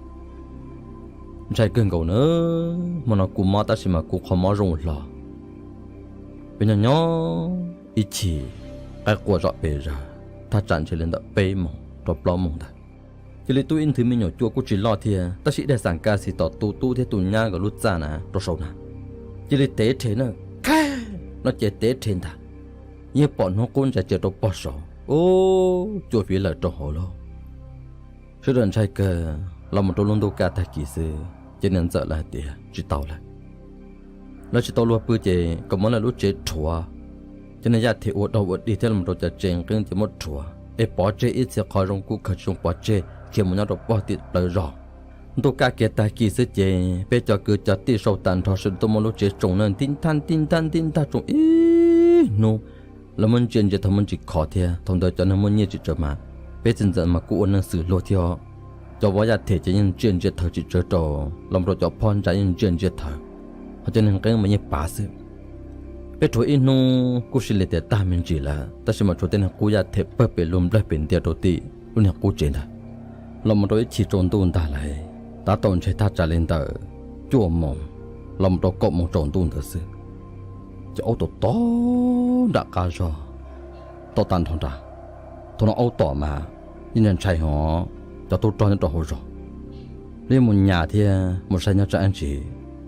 Ntshai kawg nkaus na, hmo no kuv mob tab sis mas kuv qhov mob zoo hlo. Peb nyob nyob ib chim, qaib qua zom pes zaws, thaj tsam ntshe li ntawm peb moos rau plaub moos ntawd, cia li tub ib nthwv me nyuam cua kuj tsis loj thiab, tab sis daig xas kas xis tom tus tub thiab tus nyab nkawd lub txaj na rau saud na, cia li tev rhe na, kha, no ces tev rhe ntag, yeej pom hnub qub ntsa cia rau pog saud, ub, cua fiv lawm rau hauv lauj. Sawv daws ntshai kawg, los mus rau lub ntuj kaj tag kis xwb ces niam ntxawm lawv hais tias tsis tau lawm, lawv tsis tau luag pw ces kom muab lawv lub tsev rhuav, ces niag yaj them ua dog ua dig thiab los rau cov tsev nqeeb ces muab rhuav es pov tseg ib txhia qhov zoo kuj khaws tsis zoo pov tseg, khiav mus nyob rau pog tim plawv zos. Ntuj kaj kiag tag kis xwb ces peb cov kwv cov tij sau tag nrho sawv daws tuaj muab lub tsev tsoo na, ntib ntab ntib ntab ntib ntab tsoo ib hnub. Lawv muab ntsia ntsia thaws muab ntsis khov thiab, thaum ntawd cov neeg muaj nyiaj tsis tsawg mas peb txiv ntxawm mas kuj ua neeg xwm luag thiab os. Cov vov yaj them ces yeej ntsia ntsia thaws tsis tsawg rau, los mus rau cov phab ntsa yeej ntsia ntsia thaws, ho cov neeg nqeeb mas yeej pav xwb. Peb rhuav ib hnub kuj sib li tias tag me ntsis lawm, tab sis mas tshuav tej neeg qub yaj them pawg pes lug nplawg pes ntia rau tim lub niag qub tsev ntawd. Los mus rau ib chim tsaus ntuj ntag lauj, tab tom ntshe thaj tsam li ntawm cuaj moos los mus rau kaum moos tsaus ntuj ntawd xwb, ces aub tom tom nram qab zog, tom tag nrho nrad. Thaum no aub tom mas yeej ntshai hov, cov tub rog nyob rau hauv zos, lawv yeej mus nyas thiab mus saib nyob tsam ib ntsis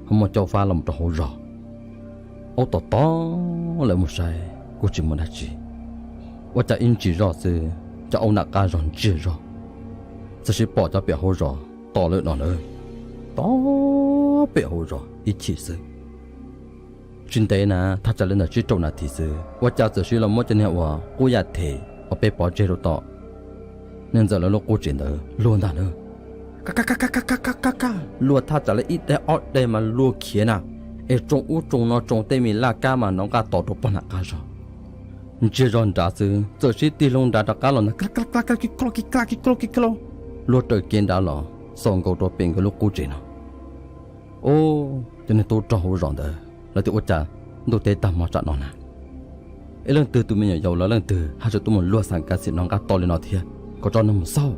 ho muaj caub fab los mus rau hauv zos. Aub tom tom lawv mus saib kuj tsis muaj dab tsi, ua cas ib ntsis zoj xwb cov aub nram qab zog ntsiag zog txawm sis pom cov pem hauv zos tom lawm no na, tom pem hauv zos ib chim xwb. Tsis ntev na, thaj tsam li ntawm tsib rau nas this xwb, ua cas txawm sis los muab cov niag uas qub yaj them uas peb pov tseg rau tom niag ntxawm lawv lub qub tsev ntawd luag ntag na. Kaj kaj kaj kaj kaj kaj kaj kaj kaj, luag thaj tsam li ib daim ob daim mas luag khiav na, es tsoo ub tsoo no tsoo tej me laj kab mas nov nqaj tos rau pog nram qab zog. Ntsiag zog nrad xwb txawm sib tig loo nrad rov qab los ntag, kla kla kla kla kib klo kib kla kib klo kib klo, luag raws kev nrad los xaus nkaus rau pem nkawd lub qub tsev no. Ub, cov niag tub rog hauv zos ntawd lawv tias ua cas ntuj teb tag hmo tsam no na, ib leej twg tus me nyuam yaus los leej twg haj tseem tuaj mus luag xam kav xim nov nqaj tos li no thiab, kom tso neeg mus xauj.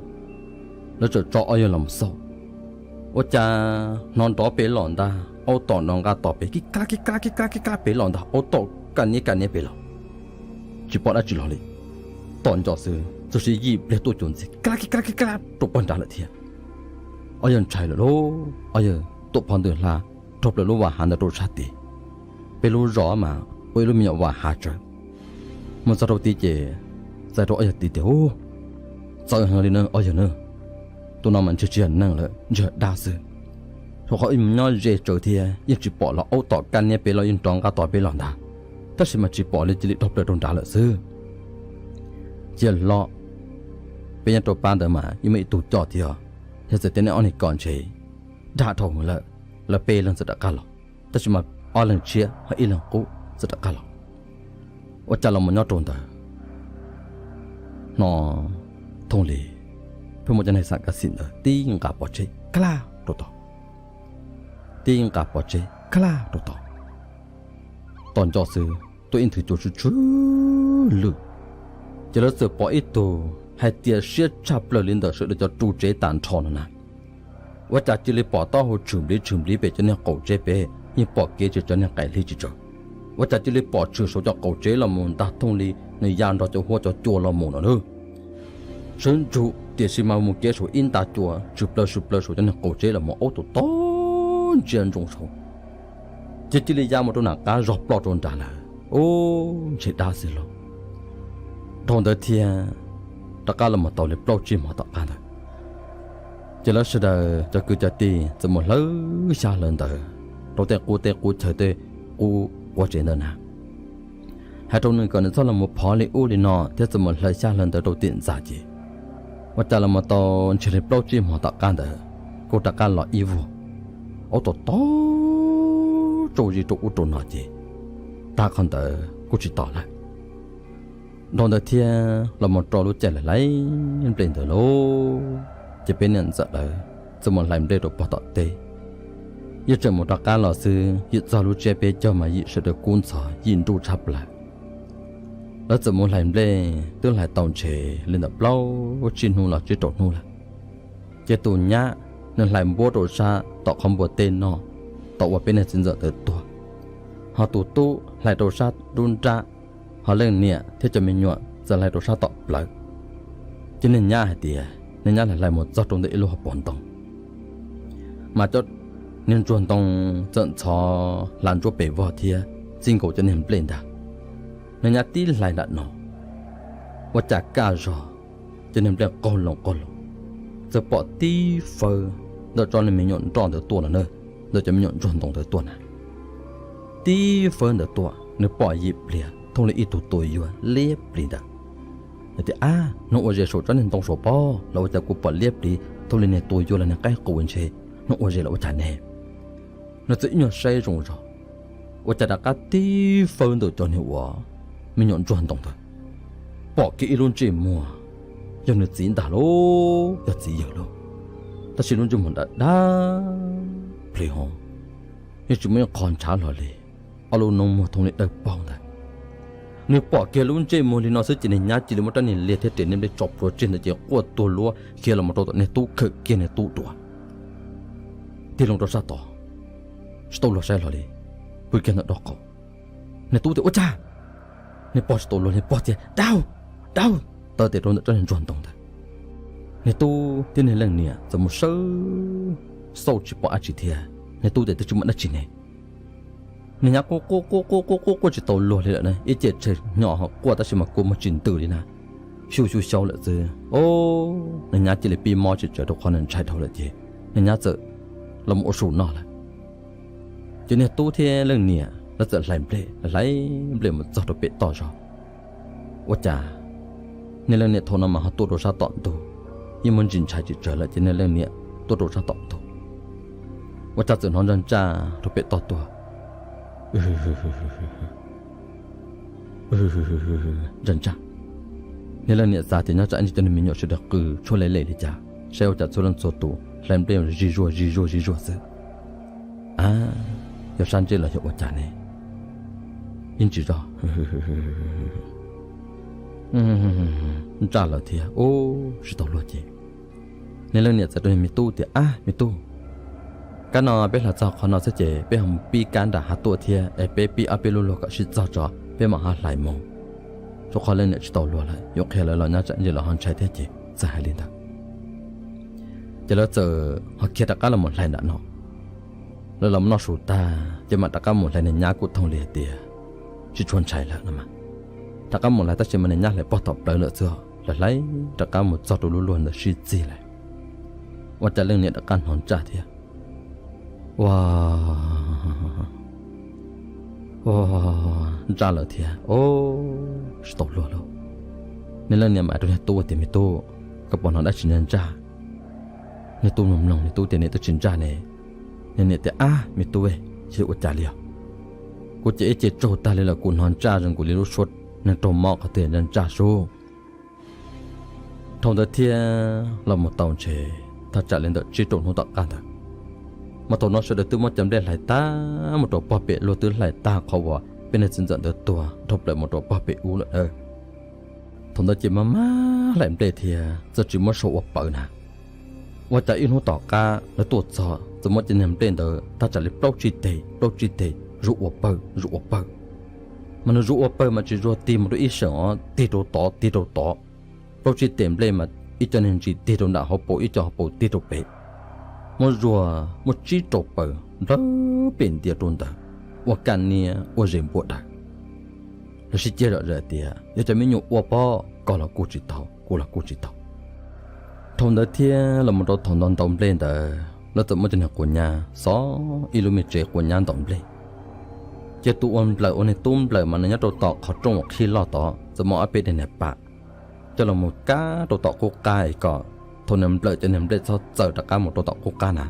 Lawv txawm tso ob yawg los mus xauj. Ua cas hnov nrov pem los ntag, aub tom nov nqaj tos pem kib kla kib kla kib kla kib kla pem los ntag, aub tom kaj niab kaj niab pem los. Tsis pom dab tsi los li, tom nco xwb txawm sis yim pliag tuaj cuag ntxiv, kib kla kib kla kib kla rau pog nrad lawm thiab. Ob yawg ntshai lawm lauj, ob yawg tuam phov ntws hla raug plaws lub vas hav ntawd rau sab tid. Peb lub zos mas ua ib lub me nyuam vas hav tsawv. Mus txog rau tid ces txais rau ob yawg tid tias, Ub, txawv heev li na ob yawg na, tus no mas ntshe tsis yog neeg lawm, ntshe yog dab xwb. Rau qhov wb mus nyob ze tsawv thiab yeej tsis pom los, aub tom kaj niab pem los yeej nrov nqaj tos pem los ntag, tab sis mas tsis pom li, cia li raug plaws rau nrad lawm xwb. Cia hlo, peb nyob rau pab ntawd mas yeej muaj ib tug coj thiab, yog txawm tias nej ob niag ko ntshe dag dhau lawm, lawv peb leeg txawm rov qab los, tab sis mas ob leeg tshiab ho ib leeg qub txawm rov qab los. Ua cas los mus nyob rau ntawd no, thooj li pheej muaj cov neeg xam kav xim ntawd tib nqa pov tseg kab laj rau tod, tib nqa pov tseg kab laj rau tod. Tom nco xwb tuaj ib nthwv cua tsw tsw lwj, ces lawv txawm pom ib tug hais tias siab tshaj plaws li ntawm sawv daws cov ru tsev tag nrho no na. Ua cas cia li pom taub hau tshwm npliv tshwm npliv pem cov niag qaum tsev pem, yeej pom kev tsis, cov niag qaim hli tsis tsawg. Ua cas cia li pom tshwm saum cov qaum tsev los mus ntag, thooj li nws ya nrog cov huab cov cua los mus no na. Sawv ntsug tiam sis mas mus kev saum ib nta cua tshwm plaws tshwm plaws saum cov niag qaum tsev los mus, aub tom tom ntsia ntsoov saud, ces cia li ya mus rau nram qab zog ploj rau nrad lawm. Ub, ntshe dab xwb lauj. Dhau ntawd thiab rov qab los mus tau li plaub tsib hmo tom qab ntawd, ces lawv sawv daws cov kwv cov tij txawm mus hlawv xya hlawv ntawv rau tej qub teb qub chaw tej qub quav tsev ntawd na, hais rau nws kom nws txhob los mus phov li ub li no thiab txawm mus hlawv xya hlawv ntawv rau tim ntxa ces, ua cas los mus tau ntshe li plaub tsib hmo tom qab ntawd kuj rov qab los ib vuag, aub tom tom tsau zis rau ub rau no ces tag qhov ntawd kuj tsis tom lawm. Dhau ntawd thiab los mus rau lub caij lawv hlais nplej ntawd lauj, ces peb niam ntxawm lawv txawm mus hlais nplej rau pog tom teb. Yawg tseem mus rov qab los xwb, yim txog lub tsiab peb caug mas yim sawv daws kub ntxhov yim nruj tshaj plaws. Lawv txawm mus hlais nplej twb hlais tau ntshe li ntawm plaub tsib hnub los tsib rau hnub lawm, ces tus nyab nws hlais npuab rau sab tom qhov npua teb noj, tom uas peb niag txiv ntxawm ntawd tuag, ho tus tub hlais rau sab nruab nrab, ho leej niam thiab cov me nyuam txawm hlais rau sab tom plawv. Ces niag nyab hais tias niag nyab hlais hlais mus txog rau ntawm ib lub hauv paus ntoo, mas cov niag ntsuag ntoo txawm ntxhov hla ntsuab pes vog thiab txij nkaus cov niag nplej ntag. Niag nyab tib hlais nram no, ua cas kaj zog cov niag nplej qaug loo qaug loo, txawm pom tib fawb ntawm tsob niag me nyuam nroj ntawd tuaj no na, ntawm cov me nyuam ntsuag ntoo ntawd tuaj na. Tib fawb ntawd tuaj nws pom yim pliag thooj li ib tug tua yuag liab plig ntawd. Nws tias, Ab, hnub ua zes saum tsob niag ntoo saum pob los ua cas kuv pom liab pliv, thooj li niag tua yuav los niag qaib qus ntshe, hnub ua zes los ua cas ne? Nws txawm ib nyuag saib zoo zog, ua cas rov qab tib fawb ntawm cov niag uas me nyuam ntsuag ntoo ntawd, pom kiag ib lub ntsej muag, yog nws txiv ntag lauj, yog txiv yawg lauj, tab sis lub ntsej muag dab dab plhis ho, yeej tsis muaj ib qho ntshav hlo li, ob lub noob muag thooj li dawb paug ntag. Nws pom kiag lub ntsej muag li no xwb ces niag nyab cia li muab rab niag liag thiab ris niag nplej tso plhuav tseg ntawd ces quaj tuag luab khiav los mus rau tom niag tub, khawm kiag niag tub dua, tig loo rau sab tod, tsis tau luag saib hlo li, pw kiag ntawm rau qaum. Niag tub tias, Ua cas? Niag pog tsis tau luag, niag pog tias, Dau, dau, taw tes rau ntawm rab niag ntsuag ntoo ntawd. Niag tub thiab niag leej niam txawm mus sawb xauj tsis pom dab tsi thiab. Niag tub tias, Twb tsis muaj dab tsi ne. Niag nyab quaj quaj quaj quaj quaj quaj quaj tsis tau luag li lawm na, ib ce tshe nyo ho quaj tab sis mas kua muag tsis ntws li na, xyu xyu xyau lawm xwb. Niag nyab cia li pib mob tsis tsawv rau qhov nws ntshai dhau lawm ces niag nyab txawm los mus ua su noj lawm. Ces niag tub thiab leej niam lawv txawm hlais nplej, hlais nplej mus txog rau pem toj zog. Ua cas niag leej niam thaum no mas ho tuaj rau sab tom ntug, yeej muaj ntsis ntshai tsis tsawv lawm ces niag leej niam tuaj rau sab tom ntug, ua cas txawm hnov ntsaj ntsaj rau pem toj tuaj. Ntsaj ntsaj. Niag leej niam xav tias nyob tsam ntsis cov niag me nyuam sawv daws qw tshuaj lem lem li cas, saib ua cas txhua leej txhua tus hlais nplej zig zuag zig zuag zig zuag xwb. A, yog sab ntsej los yog ua cas ne? Yeej tsis zoo. Ntsaj lawm thiab, ub, tsis tau luag ces niag leej niam txawm rau niag me tub tias, Ab me tub, kab no peb hlais txog qhov no xwb ces peb ho mus pib kab nram hav tuaj thiab es peb pib ob peb lub luag kom sib txog tso peb mam ho hlais mus. Rau qhov leej niam tsis tau luag lawm, yuav qhia lawv los nyob tsam ntsis lawv ho ntshai thiab ces txawm hais li ntawd. Ces lawv txawm ho khiav rov qab los mus hlais nram no. Lawv los noj su tag ces mam rov qab mus hlais niag nyab kuj thooj li hais tias tsis tshua ntshai lawm no mas. Rov qab mus hlais tab sis mas niag nyab hlais pog tom plawv lawm xwb, lawv hlais rov qab mus txog rau lub luag ntawd sib txig lawm. Ua cas leej niam rov qab hnov ntsaj thiab. Ua, ua, ntsaj lawm thiab, ub, tsis tau luag lauj. Niag leej niam mam rau niag tub tias, Me tub, koj puas hnov dab tsi ntsaj ntsaj? Niag tub mloog mloog, niag tub tias, Niam, twb tsis ntsaj ne. Niag niam tias, Ab me tub, yog ua cas li os? Kuv ces ib ce tsaug tag li lawm, kuv hnov ntsaj zoo nkaus li lub suab neeg raug mob qhov twg ntsaj ntsaj sub. Dhau ntawd thiab los mus tau ntshe thaj tsam li ntawm tsib rau hnub tom qab ntawd, mas thaum no sawv daws twb muab cov nplej hlais tag mus rau pog pem, luag twb hlais tag qhov uas peb niag txiv ntxawm ntawd tuag dhau plaws mus rau pog pem ub lawm na. Thaum ntawd ces maj maj hlais nplej thiab txawm tsis muab sau ua pawv na. Ua cas ib hnub tom qab lawv tuaj txog txawm muab cov niag nplej ntawd thaj tsam li plaub tsib teg, plaub tsib teg zuj ua pawg, zuj ua pawg. Mas nws zuj ua pawg mas tsis zuag tig mus rau ib seem os, tig rau tod, tig rau tod. Plaub tsib teg nplej mas ib co niag ntsis tig rau nram hauv paus, ib co hauv paus tig rau pem. Muab zuag muaj tsib rau pawg nplawg pem ntiav rau ntawd, ua kaj niab ua zes npua daws. Lawv sib ceg zom zaws tias, Yog cov me nyuam ua pob, koj los kuj tsis tau, kuv los kuj tsis tau. Dhau ntawd thiab los mus rau thaum ntaus ntaus nplej ntawd, lawv txawm muab cov niag quav nyab xov ib lub me tsev quav nyab ntaus nplej. Ces tus ua nplawm ua niag tub nplawm mas nws nyob rau tom qhov rooj uas qhib loj tod, txawm muab ob peb daim niag pam coj los mus kab rau tom qub qab es kom thaum nws nplawm cov niag nplej txhob txawm rov qab mus rau tom qub qab na.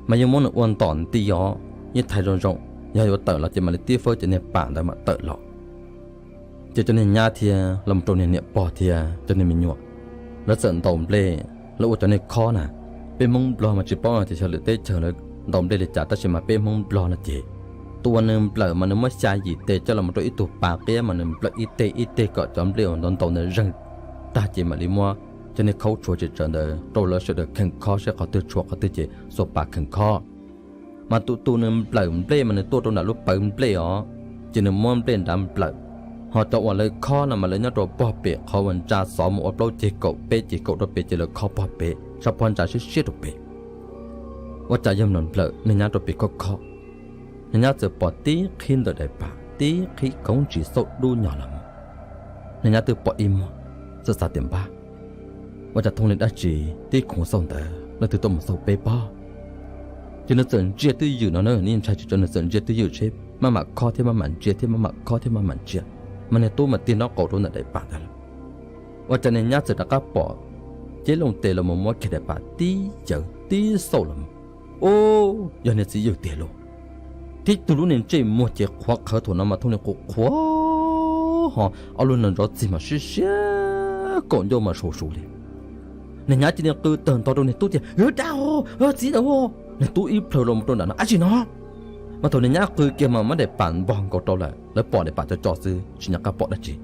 Mas yeej muab nws ua ntom nti os, yeej thaiv zoo zoo, yog yuav tawm los ces mam li tib fawb cov niag pam ntawd mam tawm los. Ces cov niag nyab thiab los mus rau niag niam pog thiab cov niag me nyuam, lawv txawm ntaus nplej, lawv ua cov niag khob na. Peb Hmoob Nplog mas tsis paub tias xyov lwm teb chaws lawv ntaus nplej li cas tab sis mas peb Hmoob Nplog no ces tus uas nws nplawm mas nws muab xya yim teg coj los mus rau ib tug pas qiab mas nws nplawm ib teg ib teg kom cov nplej uas ntaus ntaus ntawd zeeg tag ces mam li muab cov niag khaub tshuav tsis tsawv ntawd rau lawv sawv daws kheem khob seb qhov twg tshuav qhov twg ces xuas pas kheem khob. Mas tus tus nws nplawm nplej mas nws tuaj rau nram lub pawv nplej os, ces nws muab nplej nrad nplawm. Ho cov uas lawv khob no mas lawv nyob rau pog pem qhov uas ntsa xov mus ua plaub ceg kaum peb ceg kaum rau pem ces lawv khob pog pem sab phab ntsa siab siab rau pem. Ua cas yog nws nplawm niag nyab rau pem khob khob, niag nyab txawm pom tib qhib ntawm daim pam tib qhib khoov ntsis xauj dub nyos los mus. Niag nyab twb pom ib muag, txawm xav tias npab, ua cas thooj li dab tsi tib khoov xauj ntawd leej twg tuaj mus xauj peb pob. Ces nws txawm ntsia twj ywm no na, nws ntshai tsis tsawv nws txawm ntsia twj ywm seb maj mam khob thiab maj mam ntsia thiab maj mam khob thiab maj mam ntsia, mas niag tub mas tig nrob qaum rau ntawm daim pam ntawd lawm. Ua cas niag nyab txawm rov qab pom ceb loo tes los mus muab kiag daim pam tib yawm tib xauj los mus, ub, yog niag txiv yawg tiag lauj. Tib tug lub niag ntsej muag ces qhuav qhawv thaum no mas thooj li qhuav qhuav ho, ob lub ntsws ntov txig mas siab siab, kaum ncauj mas sau su li. Niag nyab cia li qw tawg ntho rau niag tub tias, Dab os, txiv dab os! Niag tub ib plhaw los rau nram no, Dab tsi no? Mas thaum niag nyab qw kiag mas muab daim pam npog nkaus rau lawm, lawv pom daim pam co co xwb tsis nco qab pom dab tsi.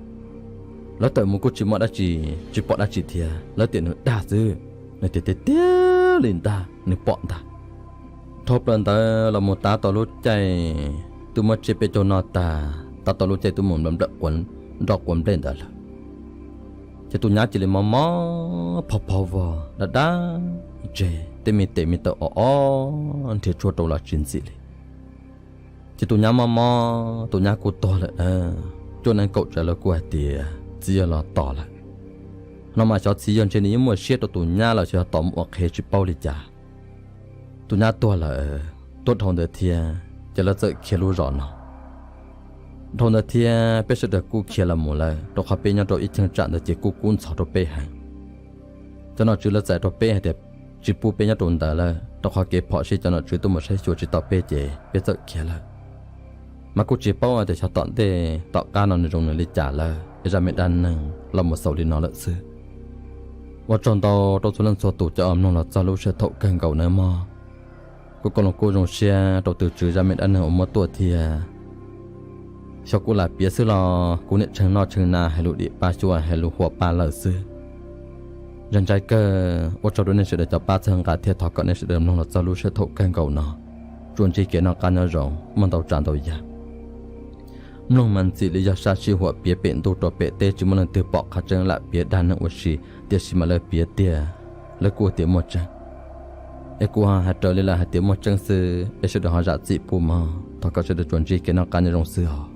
Lawv tawm mus kuj tsis muaj dab tsi, tsis pom dab tsi thiab, lawv tias nws dag xwb. Nws tias tiag tiag li ntag, nws pom ntag. Dhau plaws ntawd los mus tav tau lub caij twb muab tsiab peb caug noj tag, tav tau lub caij twb mus nplawm nplawm nroj quav nplej ntawd lawm. Ces tus nyab cia li mob mob phov phov vog dab dab tseg, tej me tes me taw o o nrhiav tshuaj rau los tsis ntxim li. Ces tus nyab mob mob, tus nyab kuj tuag lawm na. Cuaj nees nkaum tsawv lawv kuj hais tias txiv yawg los tos lawm. No mas xyov txiv yawg ntshe nws yeej muaj siab rau tus nyab los xyov tos mus ua qhev tsis paub li cas. Tus nyab tuag lawm, tuag dhau ntawd thiab ces lawv txawm khiav lub zos no. Dhau ntawd thiab peb sawv daws kuj khiav los mus lawm, rau qhov peb nyob rau ib cheeb tsam ntawd ces kuj kub ntxhov rau peb heev. Cov nom tswv lawv txais rau peb hais tias tsis pub peb nyob rau ntawd lawm, rau qhov kev phom sij cov nom tswv tuaj mus saib xyuas tsis tau peb ces peb txawm khiav lawm. Mas kuj tsis paub hais tias xyov tom ntej tom qab no nws zoo nws li cas lawm es zaj me dab neeg los mus xaus li no lawm xwb. Ua tsaug ntau rau txhua leej txhua tus cov uas mloog los txog lub sij hawm thaum kawg nkaus nawb mog. Kuv Koos Loos kuj zoo siab rau tus tswv zaj me dab neeg uas muab tuaj thiab. Xyov kuv lam piav xwb los kuv niam tshee noj tshee na hais lus dim pab xyuas hais lus huam pab lawm xwb. Zaj ntsais kawg ua tsaug rau nej sawv daws cov pab txhawb nqa thiab thov kom nej sawv daws mloog los txog lub sij hawm thaum kawg nkaus no tsuas ntsib kev noj qab nyob zoo muaj ntau tsav ntau yam. Mloog mas ntxim li yog sab sij huam piav pem ntuj rau pem teb, tsis muaj leej twg pom qhov tseeb lam piav dag neeg ua si, tiam sis mas lawv piav tiag, lawv kuj tias muaj tseeb. Es kuv hais raws li lawv hais tias muaj tseeb xwb es sawv daws ho zam txim pub mog. Thov kom sawv daws tsuas ntsib kev noj qab nyob zoo xwb os.